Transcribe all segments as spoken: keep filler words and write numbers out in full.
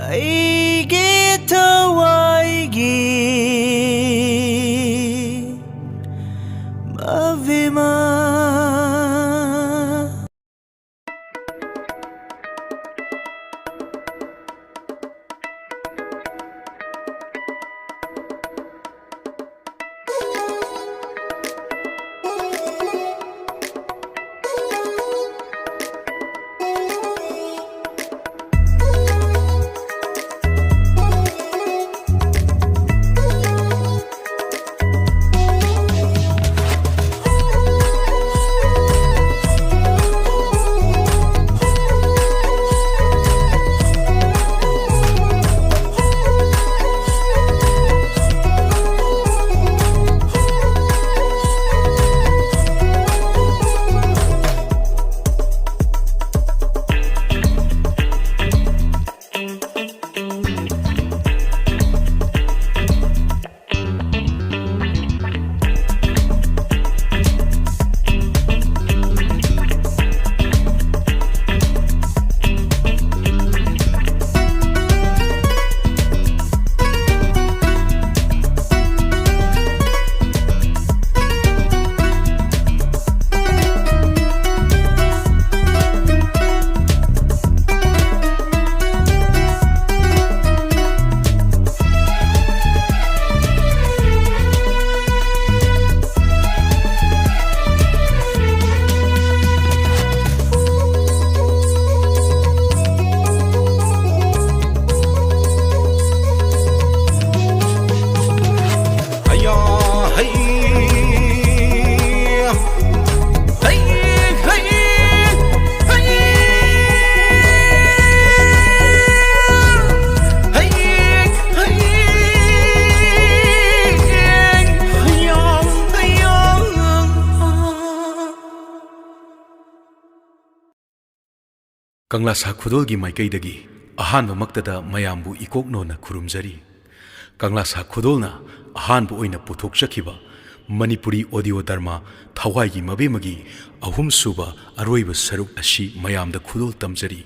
ꯑꯩꯒꯤ ꯊꯋꯥꯏꯒꯤ ꯃꯕꯦꯝꯃ꯫ ꯀꯪꯂꯥꯁꯥ ꯈꯨꯗꯣꯜꯒꯤ ꯃꯥꯏꯀꯩꯗꯒꯤ ꯑꯍꯥꯟꯕꯃꯛꯇꯗ ꯃꯌꯥꯝꯕꯨ ꯏꯀꯣꯛꯅꯣꯅ ꯈꯨꯔꯨꯝꯖꯔꯤ꯫ ꯀꯪꯂꯥꯁꯥ ꯈꯨꯗꯣꯜꯅ ꯑꯍꯥꯟꯕ ꯑꯣꯏꯅ ꯄꯨꯊꯣꯛꯆꯈꯤꯕ ꯃꯅꯤꯄꯨꯔꯤ ꯑꯣꯗꯤꯑꯣ ꯗꯔꯃꯥ ꯊꯋꯥꯏꯒꯤ ꯃꯕꯦꯝꯃꯒꯤ ꯑꯍꯨꯝꯁꯨꯕ ꯑꯔꯣꯏꯕ ꯁꯔꯨꯛ ꯑꯁꯤ ꯃꯌꯥꯝꯗ ꯈꯨꯗꯣꯜ ꯇꯝꯖꯔꯤ꯫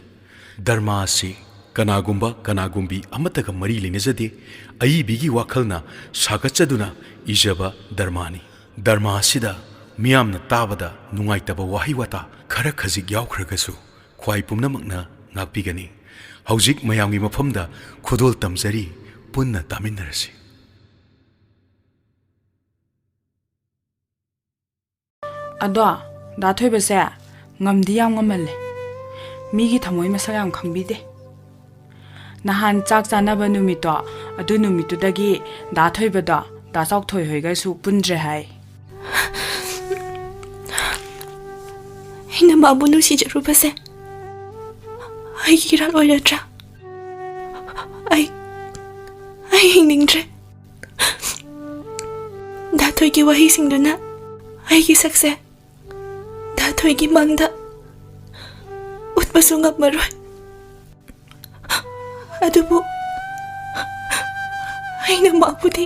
ꯗꯔꯃꯥ ꯑꯁꯤ ꯀꯅꯥꯒꯨꯝꯕ ꯀꯅꯥꯒꯨꯝꯕꯤ ꯑꯃꯠꯇꯒ ꯃꯔꯤ ꯂꯩꯅꯖꯗꯦ, ꯑꯏꯕꯤꯒꯤ ꯋꯥꯈꯜꯅ ꯁꯥꯒꯠꯆꯗꯨꯅ ꯏꯖꯕ ꯗꯔꯃꯥꯅꯤ꯫ ꯗꯔꯃꯥ ꯑꯁꯤꯗ ꯃꯤꯌꯥꯝꯅ ꯇꯥꯕꯗ ꯅꯨꯡꯉꯥꯏꯇꯕ ꯋꯥꯍꯩ ꯋꯥꯇꯥ ꯈꯔ ꯈꯖꯤꯛ ꯌꯥꯎꯈ꯭ꯔꯒꯁꯨ ꯈ꯭ꯋꯥꯏ ꯄꯨꯝꯅꯃꯛꯅ ꯉꯥꯛꯄꯤꯒꯅꯤ꯫ ꯍꯧꯖꯤꯛ ꯃꯌꯥꯝꯒꯤ ꯃꯐꯝꯗ ꯈꯨꯗꯣꯜ ꯇꯝꯖꯔꯤ, ꯄꯨꯟꯅ ꯇꯥꯃꯤꯟꯅꯔꯁꯤ꯫ ꯑꯗꯣ, ꯗꯥ ꯊꯣꯏꯕꯁꯦ ꯉꯝꯗꯤ ꯌꯥꯝ ꯉꯝꯃꯜꯂꯦ꯫ ꯃꯤꯒꯤ ꯊꯃꯣꯏ ꯃꯁꯛ ꯌꯥꯝ ꯈꯪꯕꯤꯗꯦ꯫ ꯅꯍꯥꯟ ꯆꯥꯛ ꯆꯥꯅꯕ ꯅꯨꯃꯤꯠꯇꯣ, ꯑꯗꯨ ꯅꯨꯃꯤꯠꯇꯨꯗꯒꯤ ꯗꯥ ꯊꯣꯏꯕꯗꯣ ꯗꯥ ꯆꯥꯎꯊꯣꯏ ꯍꯣꯏꯒꯁꯨ ꯄꯨꯟꯗ꯭ꯔꯦ ꯍꯥꯏ꯫ ꯑꯩꯅ ꯃꯥꯕꯨ ꯅꯨꯡꯁꯤꯖꯔꯨꯕꯁꯦ ꯑꯩꯒꯤ ꯏꯔꯥꯜ ꯑꯣꯏꯔꯗ꯭ꯔꯥ? ꯑꯩ, ꯑꯩ ꯍꯤꯡꯅꯤꯡꯗ꯭ꯔꯦ꯫ ꯗꯥ ꯊꯣꯏꯒꯤ ꯋꯥꯍꯩꯁꯤꯡꯗꯨꯅ ꯑꯩꯒꯤ ꯁꯛꯁꯦ ꯗꯥ ꯊꯣꯏꯒꯤ ꯃꯥꯡꯗ ꯎꯠꯄꯁꯨ ꯉꯝꯃꯔꯣꯏ꯫ ꯑꯗꯨꯕꯨ ꯑꯩꯅ ꯃꯥꯕꯨꯗꯤ,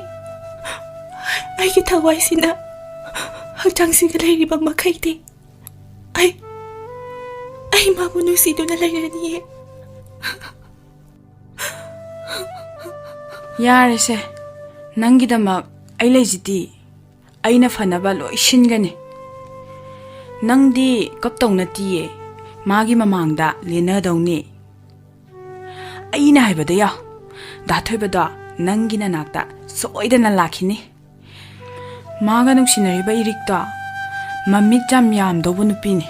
ꯑꯩꯒꯤ ꯊꯋꯥꯏꯁꯤꯅ ꯍꯛꯆꯥꯡꯁꯤꯒ ꯂꯩꯔꯤꯕ ꯃꯈꯩꯗꯤ ꯑꯩ, ꯑꯩ ꯃꯥꯕꯨ ꯅꯨꯡꯁꯤꯗꯨꯅ ꯂꯩꯔꯅꯤꯌꯦ꯫ ꯌꯥꯔꯦꯁꯦ, ꯅꯪꯒꯤꯗꯃꯛ ꯑꯩ ꯂꯩꯁꯤꯗꯤ꯫ ꯑꯩꯅ ꯐꯅꯕ ꯂꯣꯏ ꯁꯤꯟꯒꯅꯤ꯫ ꯅꯪꯗꯤ ꯀꯞꯇꯧ ꯅꯠꯇꯤꯌꯦ, ꯃꯥꯒꯤ ꯃꯃꯥꯡꯗ ꯂꯦꯟꯅꯗꯧꯅꯤ꯫ ꯑꯩꯅ ꯍꯥꯏꯕꯗ ꯌꯥꯎ, ꯗꯥ ꯊꯣꯏꯕꯗꯣ ꯅꯪꯒꯤ ꯅꯅꯥꯛꯇ ꯁꯣꯏꯗꯅ ꯂꯥꯛꯈꯤꯅꯤ꯫ ꯃꯥꯒ ꯅꯨꯡꯁꯤꯅꯔꯤꯕ ꯏꯔꯤꯛꯇꯣ ꯃꯃꯤꯠ ꯌꯥꯝ ꯌꯥꯝꯗꯧꯕ ꯅꯨꯄꯤꯅꯤ꯫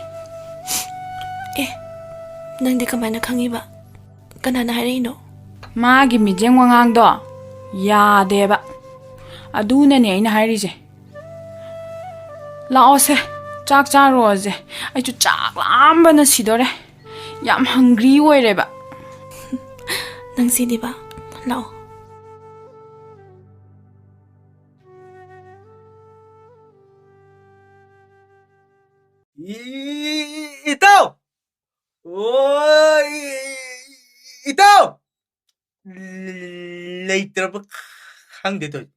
ꯑꯦ, ꯅꯪꯗꯤ ꯀꯃꯥꯏꯅ ꯈꯪꯉꯤꯕ? ꯀꯅꯥꯅ ꯍꯥꯏꯔꯛꯏꯅꯣ? ꯃꯥꯒꯤ ꯃꯤꯠꯌꯦꯡ ꯋꯥꯉꯥꯡꯗꯣ ꯌꯥꯗꯦꯕ꯫ ꯑꯗꯨꯅꯅꯦ ꯑꯩꯅ ꯍꯥꯏꯔꯤꯁꯦ꯫ ꯂꯥꯛꯑꯣꯁꯦ, ꯆꯥꯛ ꯆꯥꯔꯨꯔꯁꯦ꯫ ꯑꯩꯁꯨ ꯆꯥꯛ ꯂꯥꯝꯕꯅ ꯁꯤꯗꯣꯔꯦ꯫ ꯌꯥꯝ ꯍꯪꯒ꯭ꯔꯤ ꯑꯣꯏꯔꯦꯕ꯫ ꯅꯪ ꯁꯤꯗꯤꯕ, ꯂꯥꯛꯑꯣ꯫ ꯏ-, ꯏꯇꯥꯎ! ꯑꯣ! ꯏꯇꯥꯎ! ꯂꯩꯇ꯭ꯔꯕ ꯈꯪꯗꯦ ꯇꯧꯏ꯫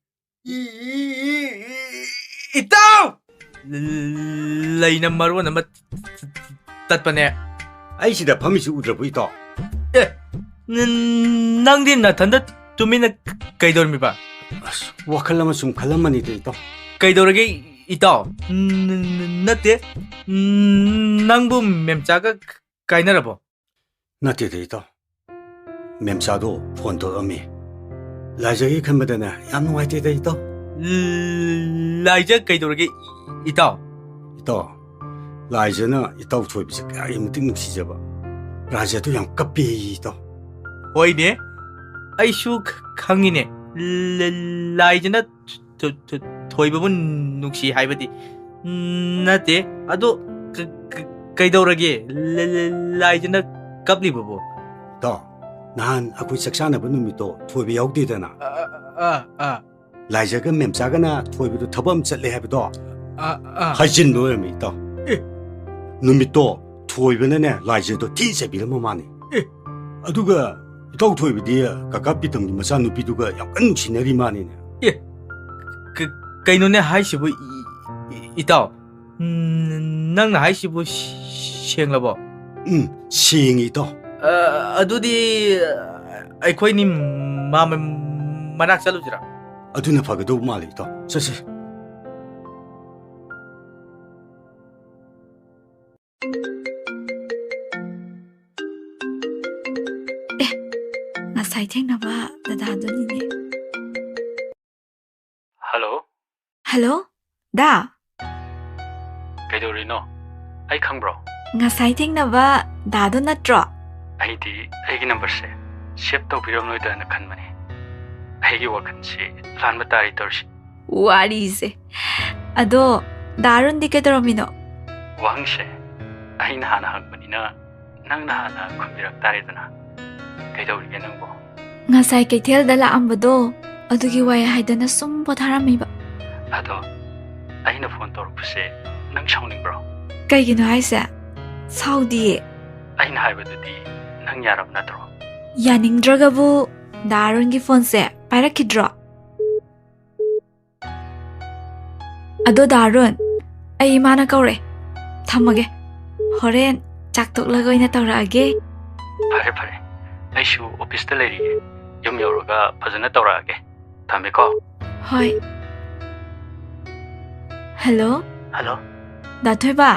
ꯏ-, ꯏ-, ꯏ-, ꯏ-, ꯏꯇꯥꯎ! ꯂꯩꯅ ꯃꯔꯣꯟ ꯑꯃ ꯇꯠꯄꯅꯦ꯫ ꯑꯩ ꯁꯤꯗ ꯐꯝꯃꯤꯁꯤ ꯎꯗ꯭ꯔꯕꯣ, ꯏꯇꯥꯎ? ꯑꯦ, ꯅ-, ꯅꯪꯗꯤ ꯅꯊꯟꯗ ꯇꯨꯃꯤꯟꯅ ꯀꯩꯗꯧꯔꯝꯃꯤꯕ? ꯑꯁ, ꯋꯥꯈꯜ ꯑꯃ ꯁꯨꯝ ꯈꯜꯂꯝꯕꯅꯤꯗ, ꯏꯇꯥꯎ꯫ ꯀꯩꯗꯧꯔꯒꯦ, ꯏꯇꯥꯎ? ꯅ-, ꯅ-, ꯅꯠꯇꯦ, ꯅꯪꯕꯨ ꯃꯦꯝꯆꯥꯒ ꯀꯥꯏꯅꯔꯕꯣ? ꯅꯠꯇꯦꯗ, ꯏꯇꯥꯎ꯫ ꯃꯦꯝꯆꯥꯗꯣ ꯐꯣꯟ ꯇꯧꯔꯛꯑꯝꯃꯤ꯫ ꯂꯥꯏꯖꯒꯤ ꯈꯟꯕꯗꯅꯦ, ꯌꯥꯝ ꯅꯨꯡꯉꯥꯏꯇꯦꯗ, ꯏꯇꯥꯎ꯫ ꯂꯥꯏꯖ ꯀꯩꯗꯧꯔꯒꯦ, ꯏꯇꯥꯎ? ꯏꯇꯥꯎ, ꯂꯥꯏꯖꯅ ꯏꯇꯥꯎ ꯊꯣꯏꯕꯁꯦ ꯀꯌꯥꯒꯤ ꯃꯇꯤꯛ ꯅꯨꯡꯁꯤꯖꯕ꯫ ꯂꯥꯏꯖꯗꯣ ꯌꯥꯝ ꯀꯞꯄꯦꯌꯦ, ꯏꯇꯥꯎ꯫ ꯍꯣꯏꯅꯦ, ꯑꯩꯁꯨ ꯈ-, ꯈꯪꯉꯤꯅꯦ꯫ ꯂ-, ꯂꯥꯏꯖꯅ ꯊ-, ꯊ-, ꯊꯣꯏꯕꯕꯨ ꯅꯨꯡꯁꯤ ꯍꯥꯏꯕꯗꯤ ꯅꯠꯇꯦ꯫ ꯑꯗꯣ ꯀ-, ꯀ-, ꯀꯩꯗꯧꯔꯒꯦ? ꯂ-, ꯂ-, ꯂꯥꯏꯖꯅ ꯀꯞꯂꯤꯕꯕꯨ? ꯏꯇꯥꯎ, ꯅꯍꯥꯟ ꯑꯩꯈꯣꯏ ꯆꯥꯛ ꯆꯥꯅꯕ ꯅꯨꯃꯤꯠꯇꯣ ꯊꯣꯏꯕ ꯌꯥꯎꯗꯦꯗꯅ꯫ ꯑ, ꯑ, ꯑ, ꯑ꯫ ꯂꯥꯏꯖꯒ ꯃꯦꯝꯆꯥꯒꯅ ꯊꯣꯏꯕꯗꯣ ꯊꯕꯛ ꯑꯃ ꯆꯠꯂꯦ ꯍꯥꯏꯕꯗꯣ ꯑ, ꯑ꯫ ꯍꯥꯏꯖꯤꯟꯕ ꯑꯣꯏꯔꯝꯃꯤ, ꯏꯇꯥꯎ꯫ ꯑꯦ꯫ ꯅꯨꯃꯤꯠꯇꯣ ꯊꯣꯏꯕꯅꯅꯦ ꯂꯥꯏꯖꯗꯣ ꯊꯤ ꯆꯩꯕꯤꯔꯝꯕ ꯃꯥꯅꯤ꯫ ꯑꯦ꯫ ꯑꯗꯨꯒ ꯏꯇꯥꯎ ꯊꯣꯏꯕꯗꯤ ꯀꯀꯥ ꯄꯤꯇꯝꯒꯤ ꯃꯆꯥꯅꯨꯄꯤꯗꯨꯒ ꯌꯥꯝ ꯀꯟꯅ ꯅꯨꯡꯁꯤꯅꯔꯤ ꯃꯥꯅꯤꯅꯦ꯫ ꯑꯦ, ꯀ-, ꯀꯩꯅꯣꯅꯦ ꯍꯥꯏꯁꯤꯕꯨ, ꯏ-, ꯏ-, ꯏꯇꯥꯎ? ꯎꯝ, ꯅꯪꯅ ꯍꯥꯏꯁꯤꯕꯨ ꯁꯦꯡꯂꯕꯣ? ꯎꯝ, ꯁꯦꯡꯉꯤ, ꯏꯇꯥꯎ꯫ ꯑ, ꯑꯗꯨꯗꯤ ꯑꯩꯈꯣꯏꯅꯤ ꯃꯥ-, ꯃ-, ꯃꯅꯥꯛ ꯆꯠꯂꯨꯁꯤꯔꯥ? ꯑꯗꯨꯅ ꯐꯒꯗꯧꯕ ꯃꯥꯜꯂꯤ, ꯏꯇꯥꯎ꯫ ꯆꯠꯁꯦ꯫ ꯑꯦ, ꯉꯁꯥꯏ ꯊꯦꯡꯅꯕ ꯗꯗꯥꯗꯨꯅꯤꯅꯦ꯫ ꯍꯜꯂꯣ꯫ ꯍꯜꯂꯣ, ꯗꯥ꯫ ꯀꯩꯗꯧꯔꯤꯅꯣ? ꯑꯩ ꯈꯪꯕ꯭ꯔꯣ? ꯉꯁꯥꯏ ꯊꯦꯡꯅꯕ ꯗꯥꯗꯣ ꯅꯠꯇ꯭ꯔꯣ? ꯑꯩꯗꯤ ꯑꯩꯒꯤ ꯅꯝꯕꯔꯁꯦ ꯁꯦꯚ ꯇꯧꯕꯤꯔꯝꯂꯣꯏꯗ꯭ꯔꯅ ꯈꯟꯕꯅꯦ꯫ ꯑꯩꯒꯤ ꯋꯥꯈꯜꯁꯤ ꯂꯥꯟꯕ ꯇꯥꯔꯤ ꯇꯧꯔꯤꯁꯤ꯫ ꯋꯥꯔꯤꯁꯦ꯫ ꯑꯗꯣ, ꯗꯥ ꯑꯔꯨꯟꯗꯤ ꯀꯩꯗꯧꯔꯝꯃꯤꯅꯣ? ꯋꯥꯍꯪꯁꯦ ꯑꯩꯅ ꯍꯥꯟꯅ ꯍꯪꯕꯅꯤꯅ, ꯅꯪꯅ ꯍꯥꯟꯅ ꯈꯨꯝꯕꯤꯔꯛ ꯇꯥꯔꯦꯗꯅ꯫ ꯀꯩꯗꯧꯔꯤꯒꯦ ꯅꯪꯕꯣ? ꯉꯁꯥꯏ ꯀꯩꯊꯦꯜꯗ ꯂꯥꯛꯑꯝꯕꯗꯣ, ꯑꯗꯨꯒꯤ ꯋꯥꯏ ꯍꯥꯏꯗꯅ ꯁꯨꯝ ꯄꯣꯊꯥꯔꯝꯃꯤꯕ꯫ ꯑꯗꯣ, ꯑꯩꯅ ꯐꯣꯟ ꯇꯧꯔꯛꯄꯁꯦ ꯅꯪ ꯁꯥꯎꯅꯤꯡꯕ꯭ꯔꯣ? ꯀꯩꯒꯤꯅꯣ ꯍꯥꯏꯁꯦ? ꯁꯥꯎꯗꯤꯌꯦ꯫ ꯑꯩꯅ ꯍꯥꯏꯕꯗꯨꯗꯤ ꯅꯪ ꯌꯥꯔꯕ ꯅꯠꯇ꯭ꯔꯣ? ꯌꯥꯅꯤꯡꯗ꯭ꯔꯒꯕꯨ ꯗꯥ ꯑꯔꯨꯟꯒꯤ ꯐꯣꯟꯁꯦ ꯄꯥꯏꯔꯛꯈꯤꯗ꯭ꯔꯣ? ꯑꯗꯣ ꯗꯥ ꯑꯔꯨꯟ, ꯑꯩ ꯏꯃꯥꯅ ꯀꯧꯔꯦ꯫ ꯊꯝꯃꯒꯦ꯫ ꯍꯣꯔꯦꯟ ꯆꯥꯛ ꯇꯣꯛꯂꯒ ꯑꯣꯏꯅ ꯇꯧꯔꯛꯑꯒꯦ꯫ ꯐꯔꯦ, ꯐꯔꯦ꯫ ꯑꯩꯁꯨ ꯑꯣꯐꯤꯁꯇ ꯂꯩꯔꯤꯌꯦ꯫ ꯌꯨꯝ ꯌꯧꯔꯒ ꯐꯖꯅ ꯇꯧꯔꯛꯑꯒꯦ꯫ ꯊꯝꯃꯦꯀꯣ꯫ ꯍꯣꯏ꯫ ꯍꯜꯂꯣ? ꯍꯜꯂꯣ? ꯗꯥ ꯊꯣꯏꯕ,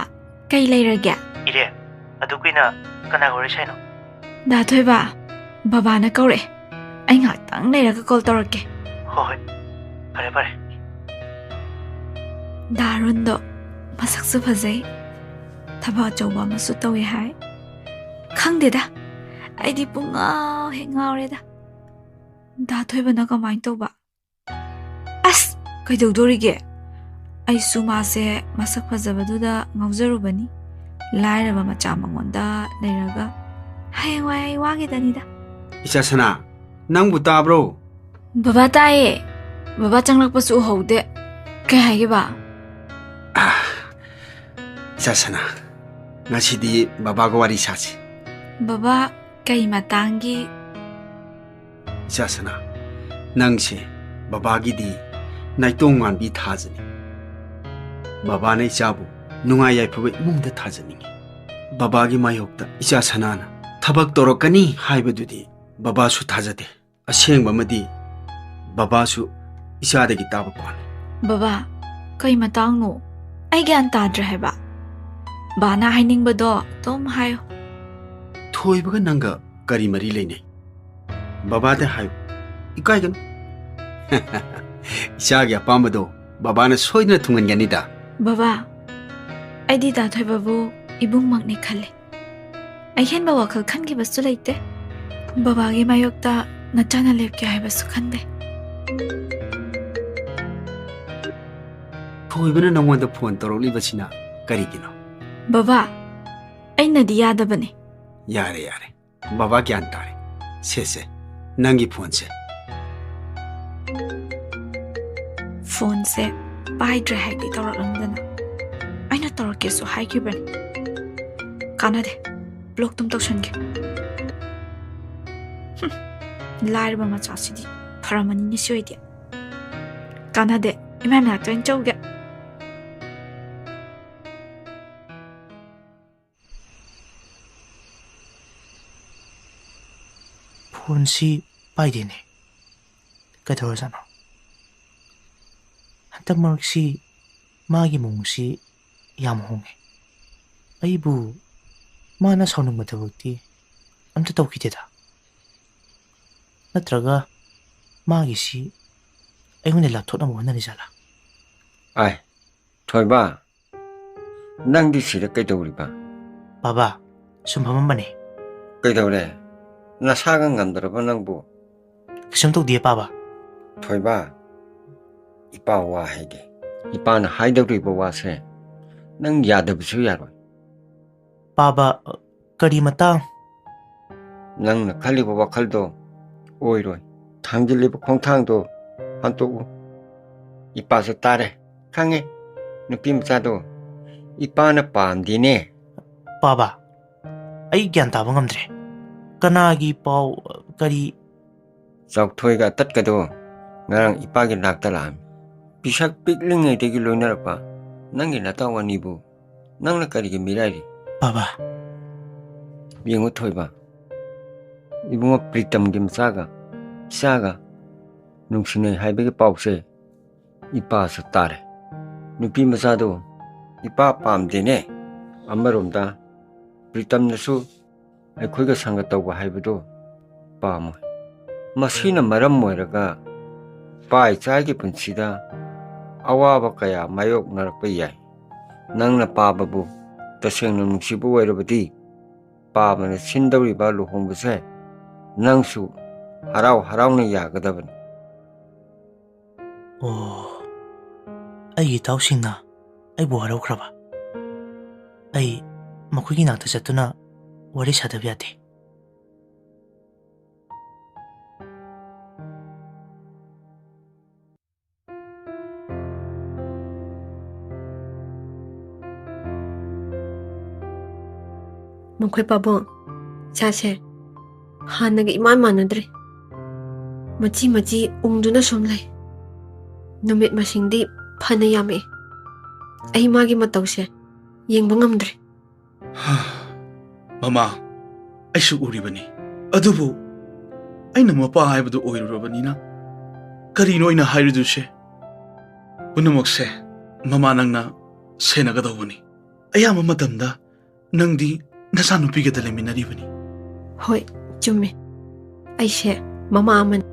ꯀꯩ ꯂꯩꯔꯒꯦ? ꯏꯔꯦ, ꯑꯗꯨ ꯀꯨꯏꯅ ꯀꯅꯥꯒ ꯋꯥꯔꯤ ꯁꯥꯏꯅꯣ? ꯗꯥ ꯊꯣꯏꯕ, ꯕꯕꯥꯅ ꯀꯧꯔꯛꯑꯦ꯫ ꯑꯩ ꯉꯥꯏꯍꯥꯛꯇꯪ ꯂꯩꯔꯒ ꯀꯣꯜ ꯇꯧꯔꯛꯀꯦ꯫ ꯍꯣꯏ, ꯍꯣꯏ꯫ ꯐꯔꯦ, ꯐꯔꯦ꯫ ꯗꯥ ꯑꯔꯨꯟꯗꯣ ꯃꯁꯛꯁꯨ ꯐꯖꯩ, ꯊꯕꯛ ꯑꯆꯧꯕ ꯑꯃꯁꯨ ꯇꯧꯋꯦ ꯍꯥꯏ꯫ ꯈꯪꯗꯦꯗ, ꯑꯩꯗꯤ ꯄꯨꯡꯉꯥꯎ ꯍꯦꯛ ꯉꯥꯎꯔꯦꯗ꯫ ꯗꯥ ꯊꯣꯏꯕꯅ ꯀꯃꯥꯏꯅ ꯇꯧꯕ? ꯑꯁ, ꯀꯩꯗꯧꯗꯣꯔꯤꯒꯦ? ꯑꯩꯁꯨ ꯃꯥꯁꯦ ꯃꯁꯛ ꯐꯖꯕꯗꯨꯗ ꯉꯥꯎꯖꯔꯨꯕꯅꯤ꯫ ꯂꯥꯏꯔꯕ ꯃꯆꯥ ꯃꯉꯣꯟꯗ ꯂꯩꯔꯒ ꯍꯌꯦꯡꯋꯥꯏ ꯑꯩ ꯋꯥꯈꯤꯗꯅꯤꯗ꯫ ꯏꯆꯥ ꯁꯅꯥ, ꯅꯪꯕꯨ ꯇꯥꯕ꯭ꯔꯣ? ꯕꯕꯥ ꯇꯥꯏꯌꯦ꯫ ꯕꯕꯥ ꯆꯪꯂꯛꯄꯁꯨ ꯎꯍꯧꯗꯦ꯫ ꯀꯩ ꯍꯥꯏꯒꯦꯕ? ꯑꯥ, ꯏꯆꯥ ꯁꯅꯥ, ꯉꯁꯤꯗꯤ ꯕꯕꯥꯒ ꯋꯥꯔꯤ ꯁꯥꯁꯤ꯫ ꯕꯕꯥ, ꯀꯩ ꯃꯇꯥꯡꯒꯤ? ꯏꯆꯥ ꯁꯅꯥ, ꯅꯪꯁꯦ ꯕꯕꯥꯒꯤꯗꯤ ꯅꯥꯏꯇꯣꯝ ꯉꯥꯟꯕꯤ ꯊꯥꯖꯅꯤ꯫ ꯕꯕꯥꯅ ꯏꯆꯥꯕꯨ ꯅꯨꯡꯉꯥꯏ ꯌꯥꯏꯐꯕ ꯏꯃꯨꯡꯗ ꯊꯥꯖꯅꯤꯡꯉꯤ꯫ ꯕꯕꯥꯒꯤ ꯃꯥꯌꯣꯛꯇ ꯏꯆꯥ ꯁꯅꯥꯅ ꯊꯕꯛ ꯇꯧꯔꯛꯀꯅꯤ ꯍꯥꯏꯕꯗꯨꯗꯤ ꯕꯕꯥꯁꯨ ꯊꯥꯖꯗꯦ꯫ ꯑꯁꯦꯡꯕ ꯑꯃꯗꯤ ꯕꯕꯥꯁꯨ ꯏꯆꯥꯗꯒꯤ ꯇꯥꯕ ꯄꯥꯝꯃꯤ꯫ ꯕꯕꯥ, ꯀꯩ ꯃꯇꯥꯡꯅꯣ? ꯑꯩ ꯒ꯭ꯌꯥꯟ ꯇꯥꯗ꯭ꯔꯦ ꯍꯥꯏꯕ꯫ ꯕꯥꯅ ꯍꯥꯏꯅꯤꯡꯕꯗꯣ ꯑꯗꯨꯝ ꯍꯥꯏꯌꯣ꯫ ꯊꯣꯏꯕꯒ ꯅꯪꯒ ꯀꯔꯤ ꯃꯔꯤ ꯂꯩꯅꯩ? ꯕꯕꯥꯗ ꯍꯥꯏꯌꯨ꯫ ꯏꯀꯥꯏꯒꯅꯨ꯫ ꯏꯆꯥꯒꯤ ꯑꯄꯥꯝꯕꯗꯣ ꯕꯕꯥꯅ ꯁꯣꯏꯗꯅ ꯊꯨꯡꯍꯟꯒꯅꯤꯗ꯫ ꯕꯕꯥ, ꯑꯩꯗꯤ ꯗꯥ ꯊꯣꯏꯕꯕꯨ ꯏꯕꯨꯡꯃꯛꯅꯤ ꯈꯜꯂꯤ꯫ ꯑꯍꯦꯟꯕ ꯋꯥꯈꯜ ꯈꯟꯈꯤꯕꯁꯨ ꯂꯩꯇꯦ꯫ ꯕꯕꯥꯒꯤ ꯃꯥꯌꯣꯛꯇ ꯅꯆꯥꯅ ꯂꯦꯞꯀꯦ ꯍꯥꯏꯕꯁꯨ ꯈꯟꯗꯦ꯫ ꯊꯣꯏꯕꯅ ꯅꯉꯣꯟꯗ ꯐꯣꯟ ꯇꯧꯔꯛꯂꯤꯕꯁꯤꯅ ꯀꯔꯤꯒꯤꯅꯣ? ꯕꯕꯥ, ꯑꯩꯅꯗꯤ ꯌꯥꯗꯕꯅꯤ꯫ ꯌꯥꯔꯦ, ꯌꯥꯔꯦ꯫ ꯕꯕꯥ ꯒ꯭ꯌꯥꯟ ꯇꯥꯔꯦ꯫ ꯁꯦ, ꯁꯦ, ꯅꯪꯒꯤ ꯐꯣꯟꯁꯦ꯫ ꯐꯣꯟꯁꯦ ꯄꯥꯏꯗ꯭ꯔꯦ ꯍꯥꯏꯗꯤ ꯇꯧꯔꯛꯂꯝꯗꯅ꯫ ꯑꯩꯅ ꯇꯧꯔꯛꯀꯦꯁꯨ ꯍꯥꯏꯈꯤꯕꯅꯤ꯫ ꯀꯥꯟꯅꯗꯦ꯫ ꯕ꯭ꯂꯣꯛ ꯑꯗꯨꯝ ꯇꯧꯁꯟꯒꯦ꯫ ꯂꯥꯏꯔꯕ ꯃꯆꯥꯁꯤꯗꯤ ꯐꯔꯝꯃꯅꯤꯅꯦ ꯁꯤ ꯑꯣꯏꯗꯤ꯫ ꯀꯥꯟꯅꯗꯦ, ꯏꯃꯥ ꯃꯅꯥꯛꯇ ꯑꯣꯏꯅ ꯆꯧꯒꯦ꯫ ꯐꯣꯟꯁꯤ ꯄꯥꯏꯗꯦꯅꯦ꯫ ꯀꯩꯗꯧꯔꯖꯥꯠꯅꯣ? ꯍꯟꯗꯛ ꯃꯔꯛꯁꯤ ꯃꯥꯒꯤ ꯃꯑꯣꯡꯁꯤ ꯌꯥꯝ ꯍꯣꯡꯉꯦ꯫ ꯑꯩꯕꯨ ꯃꯥꯅ ꯁꯥꯎꯅꯤꯡꯕ ꯊꯕꯛꯇꯤ ꯑꯝꯇ ꯇꯧꯈꯤꯗꯦꯗ꯫ ꯅꯠꯇ꯭ꯔꯒ ꯃꯥꯒꯤꯁꯤ ꯑꯩꯉꯣꯟꯗ ꯂꯥꯞꯊꯣꯛꯅꯕ ꯍꯣꯠꯅꯔꯤꯖꯥꯠꯂꯥ? ꯑꯥꯏ, ꯊꯣꯏꯕ, ꯅꯪꯗꯤ ꯁꯤꯗ ꯀꯩꯗꯧꯔꯤꯕ? ꯕꯥꯕꯥ, ꯁꯨꯝ ꯐꯝꯃꯝꯕꯅꯦ꯫ ꯀꯩꯗꯧꯔꯦ? ꯅꯁꯥꯒ ꯉꯝꯗ꯭ꯔꯕ ꯅꯪꯕꯨ? ꯀꯩꯁꯨꯝ ꯇꯧꯗꯤꯌꯦ, ꯄꯥꯕ꯫ ꯊꯣꯏꯕ, ꯏꯄꯥ ꯋꯥ ꯍꯥꯏꯒꯦ꯫ ꯏꯄꯥꯅ ꯍꯥꯏꯗꯧꯔꯤꯕ ꯋꯥꯁꯦ ꯅꯪ ꯌꯥꯗꯕꯁꯨ ꯌꯥꯔꯣꯏ꯫ ꯄꯥꯕ, ꯀꯔꯤ ꯃꯇꯥꯡ? ꯅꯪꯅ ꯈꯜꯂꯤꯕ ꯋꯥꯈꯜꯗꯣ ꯑꯣꯏꯔꯣꯏ꯫ ꯊꯥꯡꯖꯤꯜꯂꯤꯕ ꯈꯣꯡꯊꯥꯡꯗꯣ ꯍꯟꯇꯣꯛꯎ꯫ ꯏꯄꯥꯁꯨ ꯇꯥꯔꯦ, ꯈꯪꯉꯦ꯫ ꯅꯨꯄꯤ ꯃꯆꯥꯗꯣ ꯏꯄꯥꯅ ꯄꯥꯝꯗꯦꯅꯦ꯫ ꯄꯥꯕ, ꯑꯩ ꯒ꯭ꯌꯥꯟ ꯇꯥꯕ ꯉꯝꯗ꯭ꯔꯦ꯫ ꯀꯅꯥꯒꯤ ꯄꯥꯎ, ꯀꯔꯤ? ꯆꯥꯎꯊꯣꯏꯒ ꯑꯇꯠꯀꯗꯣ ꯉꯔꯥꯡ ꯏꯄꯥꯒꯤ ꯅꯥꯛꯇ ꯂꯥꯛꯑꯝꯃꯤ꯫ ꯄꯤꯁꯛ ꯄꯤꯛꯂꯤꯉꯩꯗꯒꯤ ꯂꯣꯏꯅꯔꯛꯄ ꯅꯪꯒꯤ ꯅꯇꯥꯎ ꯑꯅꯤꯕꯨ ꯅꯪꯅ ꯀꯔꯤꯒꯤ ꯃꯤꯔꯥꯏꯔꯤ? ꯕꯥꯕꯥ꯫ ꯌꯦꯡꯉꯨ ꯊꯣꯏꯕ, ꯏꯕꯨꯡꯉꯣ ꯄ꯭ꯔꯤꯇꯝꯒꯤ ꯃꯆꯥꯒ ꯏꯆꯥꯒ ꯅꯨꯡꯁꯤꯅꯩ ꯍꯥꯏꯕꯒꯤ ꯄꯥꯎꯁꯦ ꯏꯄꯥꯁꯨ ꯇꯥꯔꯦ꯫ ꯅꯨꯄꯤ ꯃꯆꯥꯗꯣ ꯏꯄꯥ ꯄꯥꯝꯗꯦꯅꯦ꯫ ꯑꯃꯔꯣꯝꯗ ꯄ꯭ꯔꯤꯇꯝꯅꯁꯨ ꯑꯩꯈꯣꯏꯒ ꯁꯪꯒ ꯇꯧꯕ ꯍꯥꯏꯕꯗꯨ ꯄꯥꯝꯃꯣꯏ꯫ ꯃꯁꯤꯅ ꯃꯔꯝ ꯑꯣꯏꯔꯒ ꯏꯄꯥ ꯏꯆꯥꯒꯤ ꯄꯨꯟꯁꯤꯗ ꯑꯋꯥꯕ ꯀꯌꯥ ꯃꯥꯌꯣꯛꯅꯔꯛꯄ ꯌꯥꯏ꯫ ꯅꯪꯅ ꯄꯥꯕꯕꯨ ꯇꯁꯦꯡꯅ ꯅꯨꯡꯁꯤꯕ ꯑꯣꯏꯔꯕꯗꯤ ꯄꯥꯕꯅ ꯁꯤꯟꯗꯧꯔꯤꯕ ꯂꯨꯍꯣꯡꯕꯁꯦ ꯅꯪꯁꯨ ꯍꯔꯥꯎ ꯍꯔꯥꯎꯅ ꯌꯥꯒꯗꯕꯅꯤ꯫ ꯑꯣ, ꯑꯩꯒꯤ ꯏꯇꯥꯎꯁꯤꯡꯅ ꯑꯩꯕꯨ ꯋꯥꯔꯧꯈ꯭ꯔꯕ? ꯑꯩ ꯃꯈꯣꯏꯒꯤ ꯅꯥꯛꯇ ꯆꯠꯇꯨꯅ ꯋꯥꯔꯤ ꯁꯥꯗꯕ ꯌꯥꯗꯦ꯫ ꯃꯈꯣꯏ ꯄꯥꯕꯨꯡ, ꯏꯆꯥꯁꯦ꯫ ꯍꯥꯟꯅꯒ ꯏꯃꯥꯟ ꯃꯥꯟꯅꯗ꯭ꯔꯦ꯫ ꯃꯆꯤ ꯃꯆꯤ ꯎꯪꯗꯨꯅ ꯁꯨꯝ ꯂꯩ꯫ ꯅꯨꯃꯤꯠ ꯃꯁꯤꯡꯗꯤ ꯐꯅ ꯌꯥꯝꯃꯛꯑꯦ꯫ ꯑꯩ ꯃꯥꯒꯤ ꯃꯇꯧꯁꯦ ꯌꯦꯡꯕ ꯉꯝꯗ꯭ꯔꯦ꯫ ꯃꯃꯥ, ꯑꯩꯁꯨ ꯎꯔꯤꯕꯅꯤ꯫ ꯑꯗꯨꯕꯨ ꯑꯩꯅ ꯃꯄꯥ ꯍꯥꯏꯕꯗꯨ ꯑꯣꯏꯔꯨꯔꯕꯅꯤꯅ ꯀꯔꯤꯅꯣ ꯑꯩꯅ ꯍꯥꯏꯔꯨꯗꯣꯏꯁꯦ? ꯄꯨꯝꯅꯃꯛꯁꯦ ꯃꯃꯥ ꯅꯪꯅ ꯁꯦꯟꯅꯒꯗꯧꯕꯅꯤ꯫ ꯑꯌꯥꯝꯕ ꯃꯇꯝꯗ ꯅꯪꯗꯤ ꯅꯆꯥꯅꯨꯄꯤꯒꯗ ꯂꯩꯃꯤꯟꯅꯔꯤꯕꯅꯤ꯫ ꯍꯣꯏ, ꯆꯨꯝꯃꯦ꯫ ꯑꯩꯁꯦ ꯃꯃꯥ ꯑꯃꯅꯤ꯫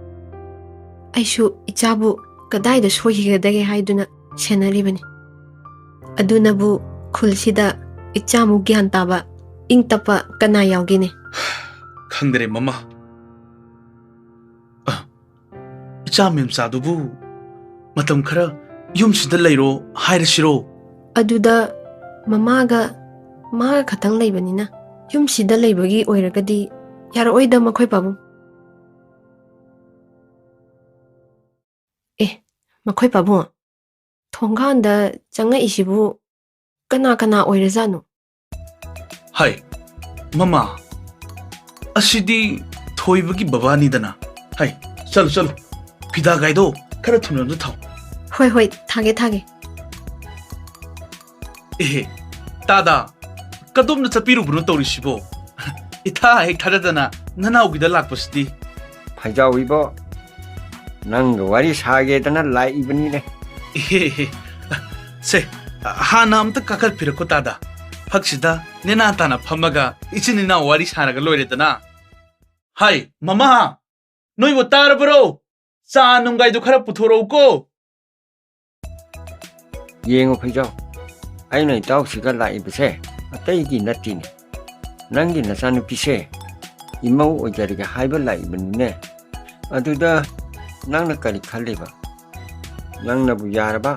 ꯑꯩꯁꯨ ꯏꯆꯥꯕꯨ ꯀꯗꯥꯏꯗ ꯁꯣꯏꯈꯤꯒꯗꯒꯦ ꯍꯥꯏꯗꯨꯅ ꯁꯦꯟꯅꯔꯤꯕꯅꯤ꯫ ꯑꯗꯨꯅꯕꯨ ꯈꯨꯜꯁꯤꯗ ꯏꯆꯥꯃꯨꯛ ꯒ꯭ꯌꯥꯟ ꯇꯥꯕ, ꯏꯪ ꯇꯞꯄ ꯀꯅꯥ ꯌꯥꯎꯒꯦꯅꯦ? ꯈꯪꯗ꯭ꯔꯦ ꯃꯃꯥ꯫ ꯑ, ꯏꯆꯥ ꯃꯦꯝꯆꯥꯗꯨꯕꯨ ꯃꯇꯝ ꯈꯔ ꯌꯨꯝꯁꯤꯗ ꯂꯩꯔꯣ ꯍꯥꯏꯔꯁꯤꯔꯣ? ꯑꯗꯨꯗ ꯃꯃꯥꯒ, ꯃꯥꯒ ꯈꯛꯇꯪ ꯂꯩꯕꯅꯤꯅ ꯌꯨꯝꯁꯤꯗ ꯂꯩꯕꯒꯤ ꯑꯣꯏꯔꯒꯗꯤ ꯌꯥꯔꯛꯑꯣꯏꯗ ꯃꯈꯣꯏ ꯄꯥꯕꯨꯡ꯫ ꯑꯦ, ꯃꯈꯣꯏ ꯄꯥꯕꯨꯡ, ꯊꯣꯡꯒꯥꯟꯗ ꯆꯪꯉꯛꯏꯁꯤꯕꯨ ꯀꯅꯥ ꯀꯅꯥ ꯑꯣꯏꯔꯖꯥꯠꯅꯣ? ꯍꯥꯏ, ꯃꯃꯥ, ꯑꯁꯤꯗꯤ ꯊꯣꯏꯕꯒꯤ ꯕꯕꯥꯅꯤꯗꯅ꯫ ꯍꯥꯏ, ꯆꯠꯂꯨ, ꯆꯠꯂꯨ, ꯐꯤꯗꯥꯒꯥꯏꯗꯣ ꯈꯔ ꯊꯨꯅ ꯑꯝꯇ ꯊꯥꯎ꯫ ꯍꯣꯏ, ꯍꯣꯏ, ꯊꯥꯒꯦ, ꯊꯥꯒꯦ꯫ ꯑꯦꯍꯦ, ꯇꯥꯗ, ꯀꯗꯣꯝꯗ ꯆꯠꯄꯤꯔꯨꯕꯅꯣ ꯇꯧꯔꯤꯁꯤꯕꯣ? ꯏꯊꯥ ꯍꯦꯛ ꯊꯥꯖꯗꯅ ꯅꯅꯥꯎꯒꯤꯗ ꯂꯥꯛꯄꯁꯤꯗꯤ꯫ ꯐꯩꯖꯥꯎ ꯏꯕꯣ, ꯅꯪꯒ ꯋꯥꯔꯤ ꯁꯥꯒꯦꯗꯅ ꯂꯥꯛꯏꯕꯅꯤꯅꯦ꯫ ꯏꯍꯦ, ꯏꯍꯦ꯫ ꯁꯦ, ꯍꯥꯟꯅ ꯑꯝꯇ ꯀꯥꯈꯠꯄꯤꯔꯛꯈꯣ ꯇꯥꯗ꯫ ꯐꯛꯁꯤꯗ ꯅꯦꯅꯥ ꯇꯥꯅ ꯐꯝꯃꯒ ꯏꯆꯤꯟ ꯏꯅꯥꯎ ꯋꯥꯔꯤ ꯁꯥꯔꯒ ꯂꯣꯏꯔꯦꯗꯅ꯫ ꯍꯥꯏ, ꯃꯃꯥ, ꯅꯣꯏꯕꯨ ꯇꯥꯔꯕ꯭ꯔꯣ? ꯆꯥ ꯅꯨꯡꯒꯥꯏꯗꯨ ꯈꯔ ꯄꯨꯊꯣꯔꯛꯎꯀꯣ꯫ ꯌꯦꯡꯉꯨ ꯐꯩꯖꯥꯎ, ꯑꯩꯅ ꯏꯇꯥꯎꯁꯤꯒ ꯂꯥꯛꯏꯕꯁꯦ ꯑꯇꯩꯒꯤ ꯅꯠꯇꯦꯅꯦ꯫ ꯅꯪꯒꯤ ꯅꯆꯥꯅꯨꯄꯤꯁꯦ ꯏꯃꯧ ꯑꯣꯏꯖꯔꯒꯦ ꯍꯥꯏꯕ ꯂꯥꯛꯏꯕꯅꯤꯅꯦ꯫ ꯑꯗꯨꯗ ꯅꯪꯅ ꯀꯔꯤ ꯈꯜꯂꯤꯕ? ꯅꯪꯅꯕꯨ ꯌꯥꯔꯕ,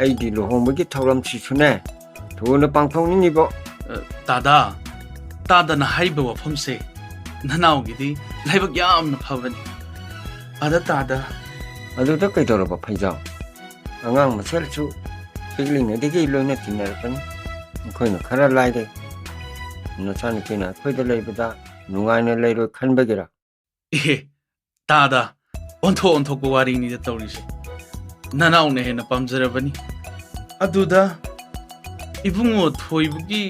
ꯑꯩꯗꯤ ꯂꯨꯍꯣꯡꯕꯒꯤ ꯊꯧꯔꯝꯁꯤꯁꯨꯅꯦ ꯊꯨꯅ ꯄꯥꯡꯊꯣꯛꯅꯤꯡꯉꯤꯕꯣ꯫ ꯑ, ꯇꯥꯗ, ꯇꯥꯗꯅ ꯍꯥꯏꯔꯤꯕ ꯋꯥꯐꯝꯁꯦ ꯅꯅꯥꯎꯒꯤꯗꯤ ꯂꯥꯏꯕꯛ ꯌꯥꯝꯅ ꯐꯕꯅꯤ꯫ ꯑꯗ ꯇꯥꯗ꯫ ꯑꯗꯨꯗ ꯀꯩꯗꯧꯔꯕ ꯐꯩꯖꯥꯎ? ꯑꯉꯥꯡ ꯃꯁꯦꯜꯁꯨ ꯄꯤꯛꯂꯤꯉꯩꯗꯒꯤ ꯂꯣꯏꯅ ꯇꯤꯟꯅꯔꯛꯄꯅꯤ꯫ ꯑꯩꯈꯣꯏꯅ ꯈꯔ ꯂꯥꯏꯔꯦ꯫ ꯅꯆꯥꯅꯨꯄꯤꯅ ꯑꯩꯈꯣꯏꯗ ꯂꯩꯕꯗ ꯅꯨꯡꯉꯥꯏꯅ ꯂꯩꯔꯣꯏ ꯈꯟꯕꯒꯤꯔ? ꯑꯦ, ꯇꯥꯗ, ꯑꯣꯟꯊꯣꯛ ꯑꯣꯟꯊꯣꯛꯄ ꯋꯥꯔꯤꯅꯤꯗ ꯇꯧꯔꯤꯁꯦ꯫ ꯅꯅꯥꯎꯅ ꯍꯦꯟꯅ ꯄꯥꯝꯖꯔꯕꯅꯤ꯫ ꯑꯗꯨꯗ ꯏꯕꯨꯡꯉꯣ ꯊꯣꯏꯕꯒꯤ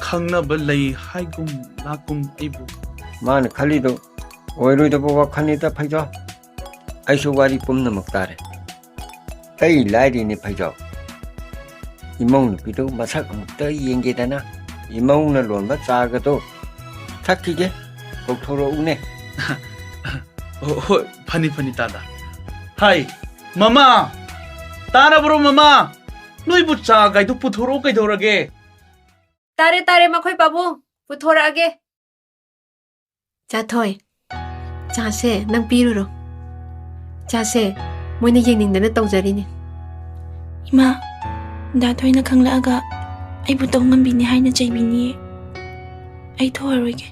ꯈꯪꯅꯕ ꯂꯩ ꯍꯥꯏꯒꯨꯝ ꯂꯥꯛꯀꯨꯝ ꯑꯩꯕꯨ꯫ ꯃꯥꯅ ꯈꯜꯂꯤꯗꯣ ꯑꯣꯏꯔꯣꯏꯗꯕ ꯋꯥꯈꯜꯅꯤꯗ, ꯐꯩꯖꯣꯝ꯫ ꯑꯩꯁꯨ ꯋꯥꯔꯤ ꯄꯨꯝꯅꯃꯛ ꯇꯥꯔꯦ꯫ ꯑꯩ ꯂꯥꯏꯔꯤꯅꯦ, ꯐꯩꯖꯣꯝ꯫ ꯏꯃꯧ ꯅꯨꯄꯤꯗꯨ ꯃꯁꯛ ꯑꯃꯨꯛꯇ ꯌꯦꯡꯒꯦꯗꯅ ꯏꯃꯧꯅ ꯂꯣꯟꯕ ꯆꯥꯒꯗꯣ ꯊꯛꯈꯤꯒꯦ꯫ ꯀꯧꯊꯣꯔꯛꯎꯅꯦ꯫ ꯑꯣ, ꯍꯣꯏ, ꯐꯅꯤ, ꯐꯅꯤ, ꯇꯥꯗ꯫ ꯍꯥꯏ, ꯃꯃꯥ! ꯇꯥꯔꯕ꯭ꯔꯣ, ꯃꯃꯥ? ꯅꯣꯏꯕꯨ ꯆꯥ ꯒꯥꯏꯗꯨ ꯄꯨꯊꯣꯔꯛꯑꯣ, ꯀꯩꯗꯧꯔꯒꯦ? ꯇꯥꯔꯦ, ꯇꯥꯔꯦ, ꯃꯈꯣꯏ ꯄꯥꯕꯨꯡ, ꯄꯨꯊꯣꯔꯛꯑꯒꯦ꯫ ꯆꯥꯊꯣꯏ, ꯆꯥꯁꯦ, ꯅꯪ ꯄꯤꯔꯨꯔꯣ꯫ ꯆꯥꯁꯦ, ꯃꯣꯏꯅ ꯌꯦꯡꯅꯤꯡꯗꯅ ꯇꯧꯖꯔꯤꯅꯤ꯫ ꯏꯃꯥ, ꯗꯥ ꯊꯣꯏꯅ ꯈꯪꯂꯛꯑꯒ ꯑꯩꯕꯨ ꯇꯧ ꯉꯝꯕꯤꯅꯤ ꯍꯥꯏꯅ ꯆꯩꯕꯤꯅꯤꯌꯦ꯫ ꯑꯩ ꯊꯣꯛꯑꯔꯣꯏꯒꯦ꯫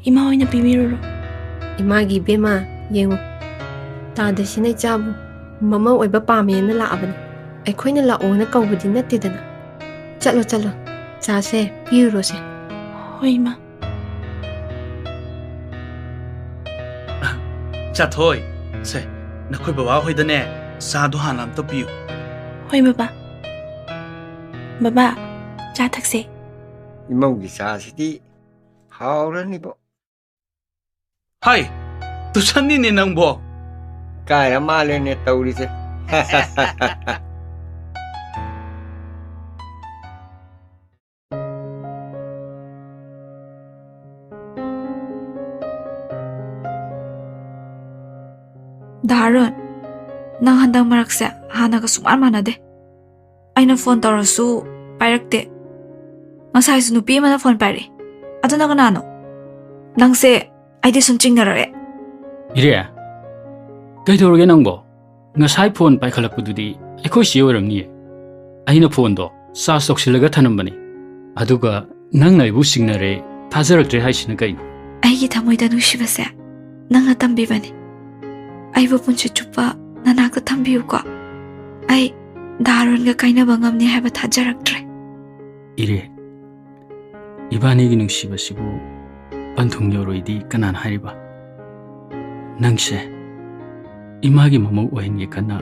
ꯏꯃꯥ ꯑꯣꯏꯅ ꯄꯤꯕꯤꯔꯨꯔꯣ꯫ ꯏꯃꯥꯒꯤ ꯏꯕꯦꯝꯃ, ꯌꯦꯡꯉꯨ, ꯇꯥꯗꯁꯤꯅ ꯏꯆꯥꯕꯨ ꯃꯃꯧ ꯑꯣꯏꯕ ꯄꯥꯝꯃꯦꯅ ꯂꯥꯛꯑꯕꯅꯤ꯫ ꯑꯩꯈꯣꯏꯅ ꯂꯥꯛꯑꯣꯅ ꯀꯧꯕꯗꯤ ꯅꯠꯇꯦꯗꯅ꯫ ꯆꯠꯂꯣ, ꯆꯠꯂꯣ, ꯆꯥꯁꯦ, ꯄꯤꯔꯨꯔꯣꯁꯦ꯫ ꯍꯣꯏ, ꯏꯃꯥ꯫ ꯆꯥꯊꯣꯏ, ꯁꯦ, ꯅꯈꯣꯏ ꯕꯕꯥ ꯍꯣꯏꯗꯅꯦ ꯆꯥꯗꯣ ꯍꯥꯟꯅ ꯑꯝꯇ ꯄꯤꯌꯨ꯫ ꯍꯣꯏ, ꯕꯕꯥ꯫ ꯕꯕꯥ, ꯆꯥ ꯊꯛꯁꯦ꯫ ꯏꯃꯧꯒꯤ ꯆꯥꯁꯤꯗꯤ ꯍꯥꯎꯔꯅꯤꯕꯣ꯫ ꯍꯥꯏ, ꯇꯨꯁꯟꯅꯤꯅꯦ ꯅꯪꯕꯣ꯫ ꯀꯥꯏꯔ ꯃꯥꯜꯂꯦꯅꯦ ꯇꯧꯔꯤꯁꯦ꯫ ꯗꯥ ꯑꯔꯨꯟ, ꯅꯪ ꯍꯟꯗꯛ ꯃꯔꯛꯁꯦ ꯍꯥꯟꯅꯒ ꯁꯨꯡꯃꯥꯟ ꯃꯥꯟꯅꯗꯦ꯫ ꯑꯩꯅ ꯐꯣꯟ ꯇꯧꯔꯁꯨ ꯄꯥꯏꯔꯛꯇꯦ꯫ ꯉꯁꯥꯏꯁꯨ ꯅꯨꯄꯤ ꯑꯃꯅ ꯐꯣꯟ ꯄꯥꯏꯔꯛꯑꯦ꯫ ꯑꯗꯨꯅ ꯀꯅꯥꯅꯣ? ꯅꯪꯁꯦ ꯑꯩꯗꯤ ꯁꯨꯝ ꯆꯤꯡꯅꯔꯛꯑꯦ꯫ ꯏꯔꯦ, ꯀꯩꯗꯧꯔꯒꯦ ꯅꯪꯕꯣ? ꯉꯁꯥꯏ ꯐꯣꯟ ꯄꯥꯏꯈꯠꯂꯛꯄꯗꯨꯗꯤ ꯑꯩꯈꯣꯏ ꯆꯦ ꯑꯣꯏꯔꯝꯅꯤꯌꯦ꯫ ꯑꯩꯅ ꯐꯣꯟꯗꯣ ꯆꯥꯔꯖ ꯇꯧꯁꯤꯜꯂꯒ ꯊꯅꯝꯕꯅꯤ꯫ ꯑꯗꯨꯒ ꯅꯪꯅ ꯑꯩꯕꯨ ꯆꯤꯡꯅꯔꯦ, ꯊꯥꯖꯔꯛꯇ꯭ꯔꯦ ꯍꯥꯏꯁꯤꯅ ꯀꯩꯅꯣ? ꯑꯩꯒꯤ ꯊꯃꯣꯏꯗ ꯅꯨꯡꯁꯤꯕꯁꯦ ꯅꯪꯅ ꯇꯝꯕꯤꯕꯅꯤ꯫ ꯑꯩꯕꯨ ꯄꯨꯟꯁꯤ ꯆꯨꯞꯄ ꯅꯅꯥꯛꯇ ꯊꯝꯕꯤꯌꯨꯀꯣ꯫ ꯑꯩ ꯗꯥ ꯑꯔꯨꯟꯒ ꯀꯥꯏꯅꯕ ꯉꯝꯅꯤ ꯍꯥꯏꯕ ꯊꯥꯖꯔꯛꯇ꯭ꯔꯦ꯫ ꯏꯔꯦ, ꯏꯕꯥꯅꯤꯒꯤ ꯅꯨꯡꯁꯤꯕꯁꯤꯕꯨ ꯄꯟꯊꯨꯡ ꯌꯧꯔꯣꯏꯗꯤ ꯀꯅꯥꯅ ꯍꯥꯏꯔꯤꯕ? ꯅꯪꯁꯦ ꯏꯃꯥꯒꯤ ꯃꯃꯧ ꯑꯣꯏꯍꯟꯒꯦ ꯈꯟꯅ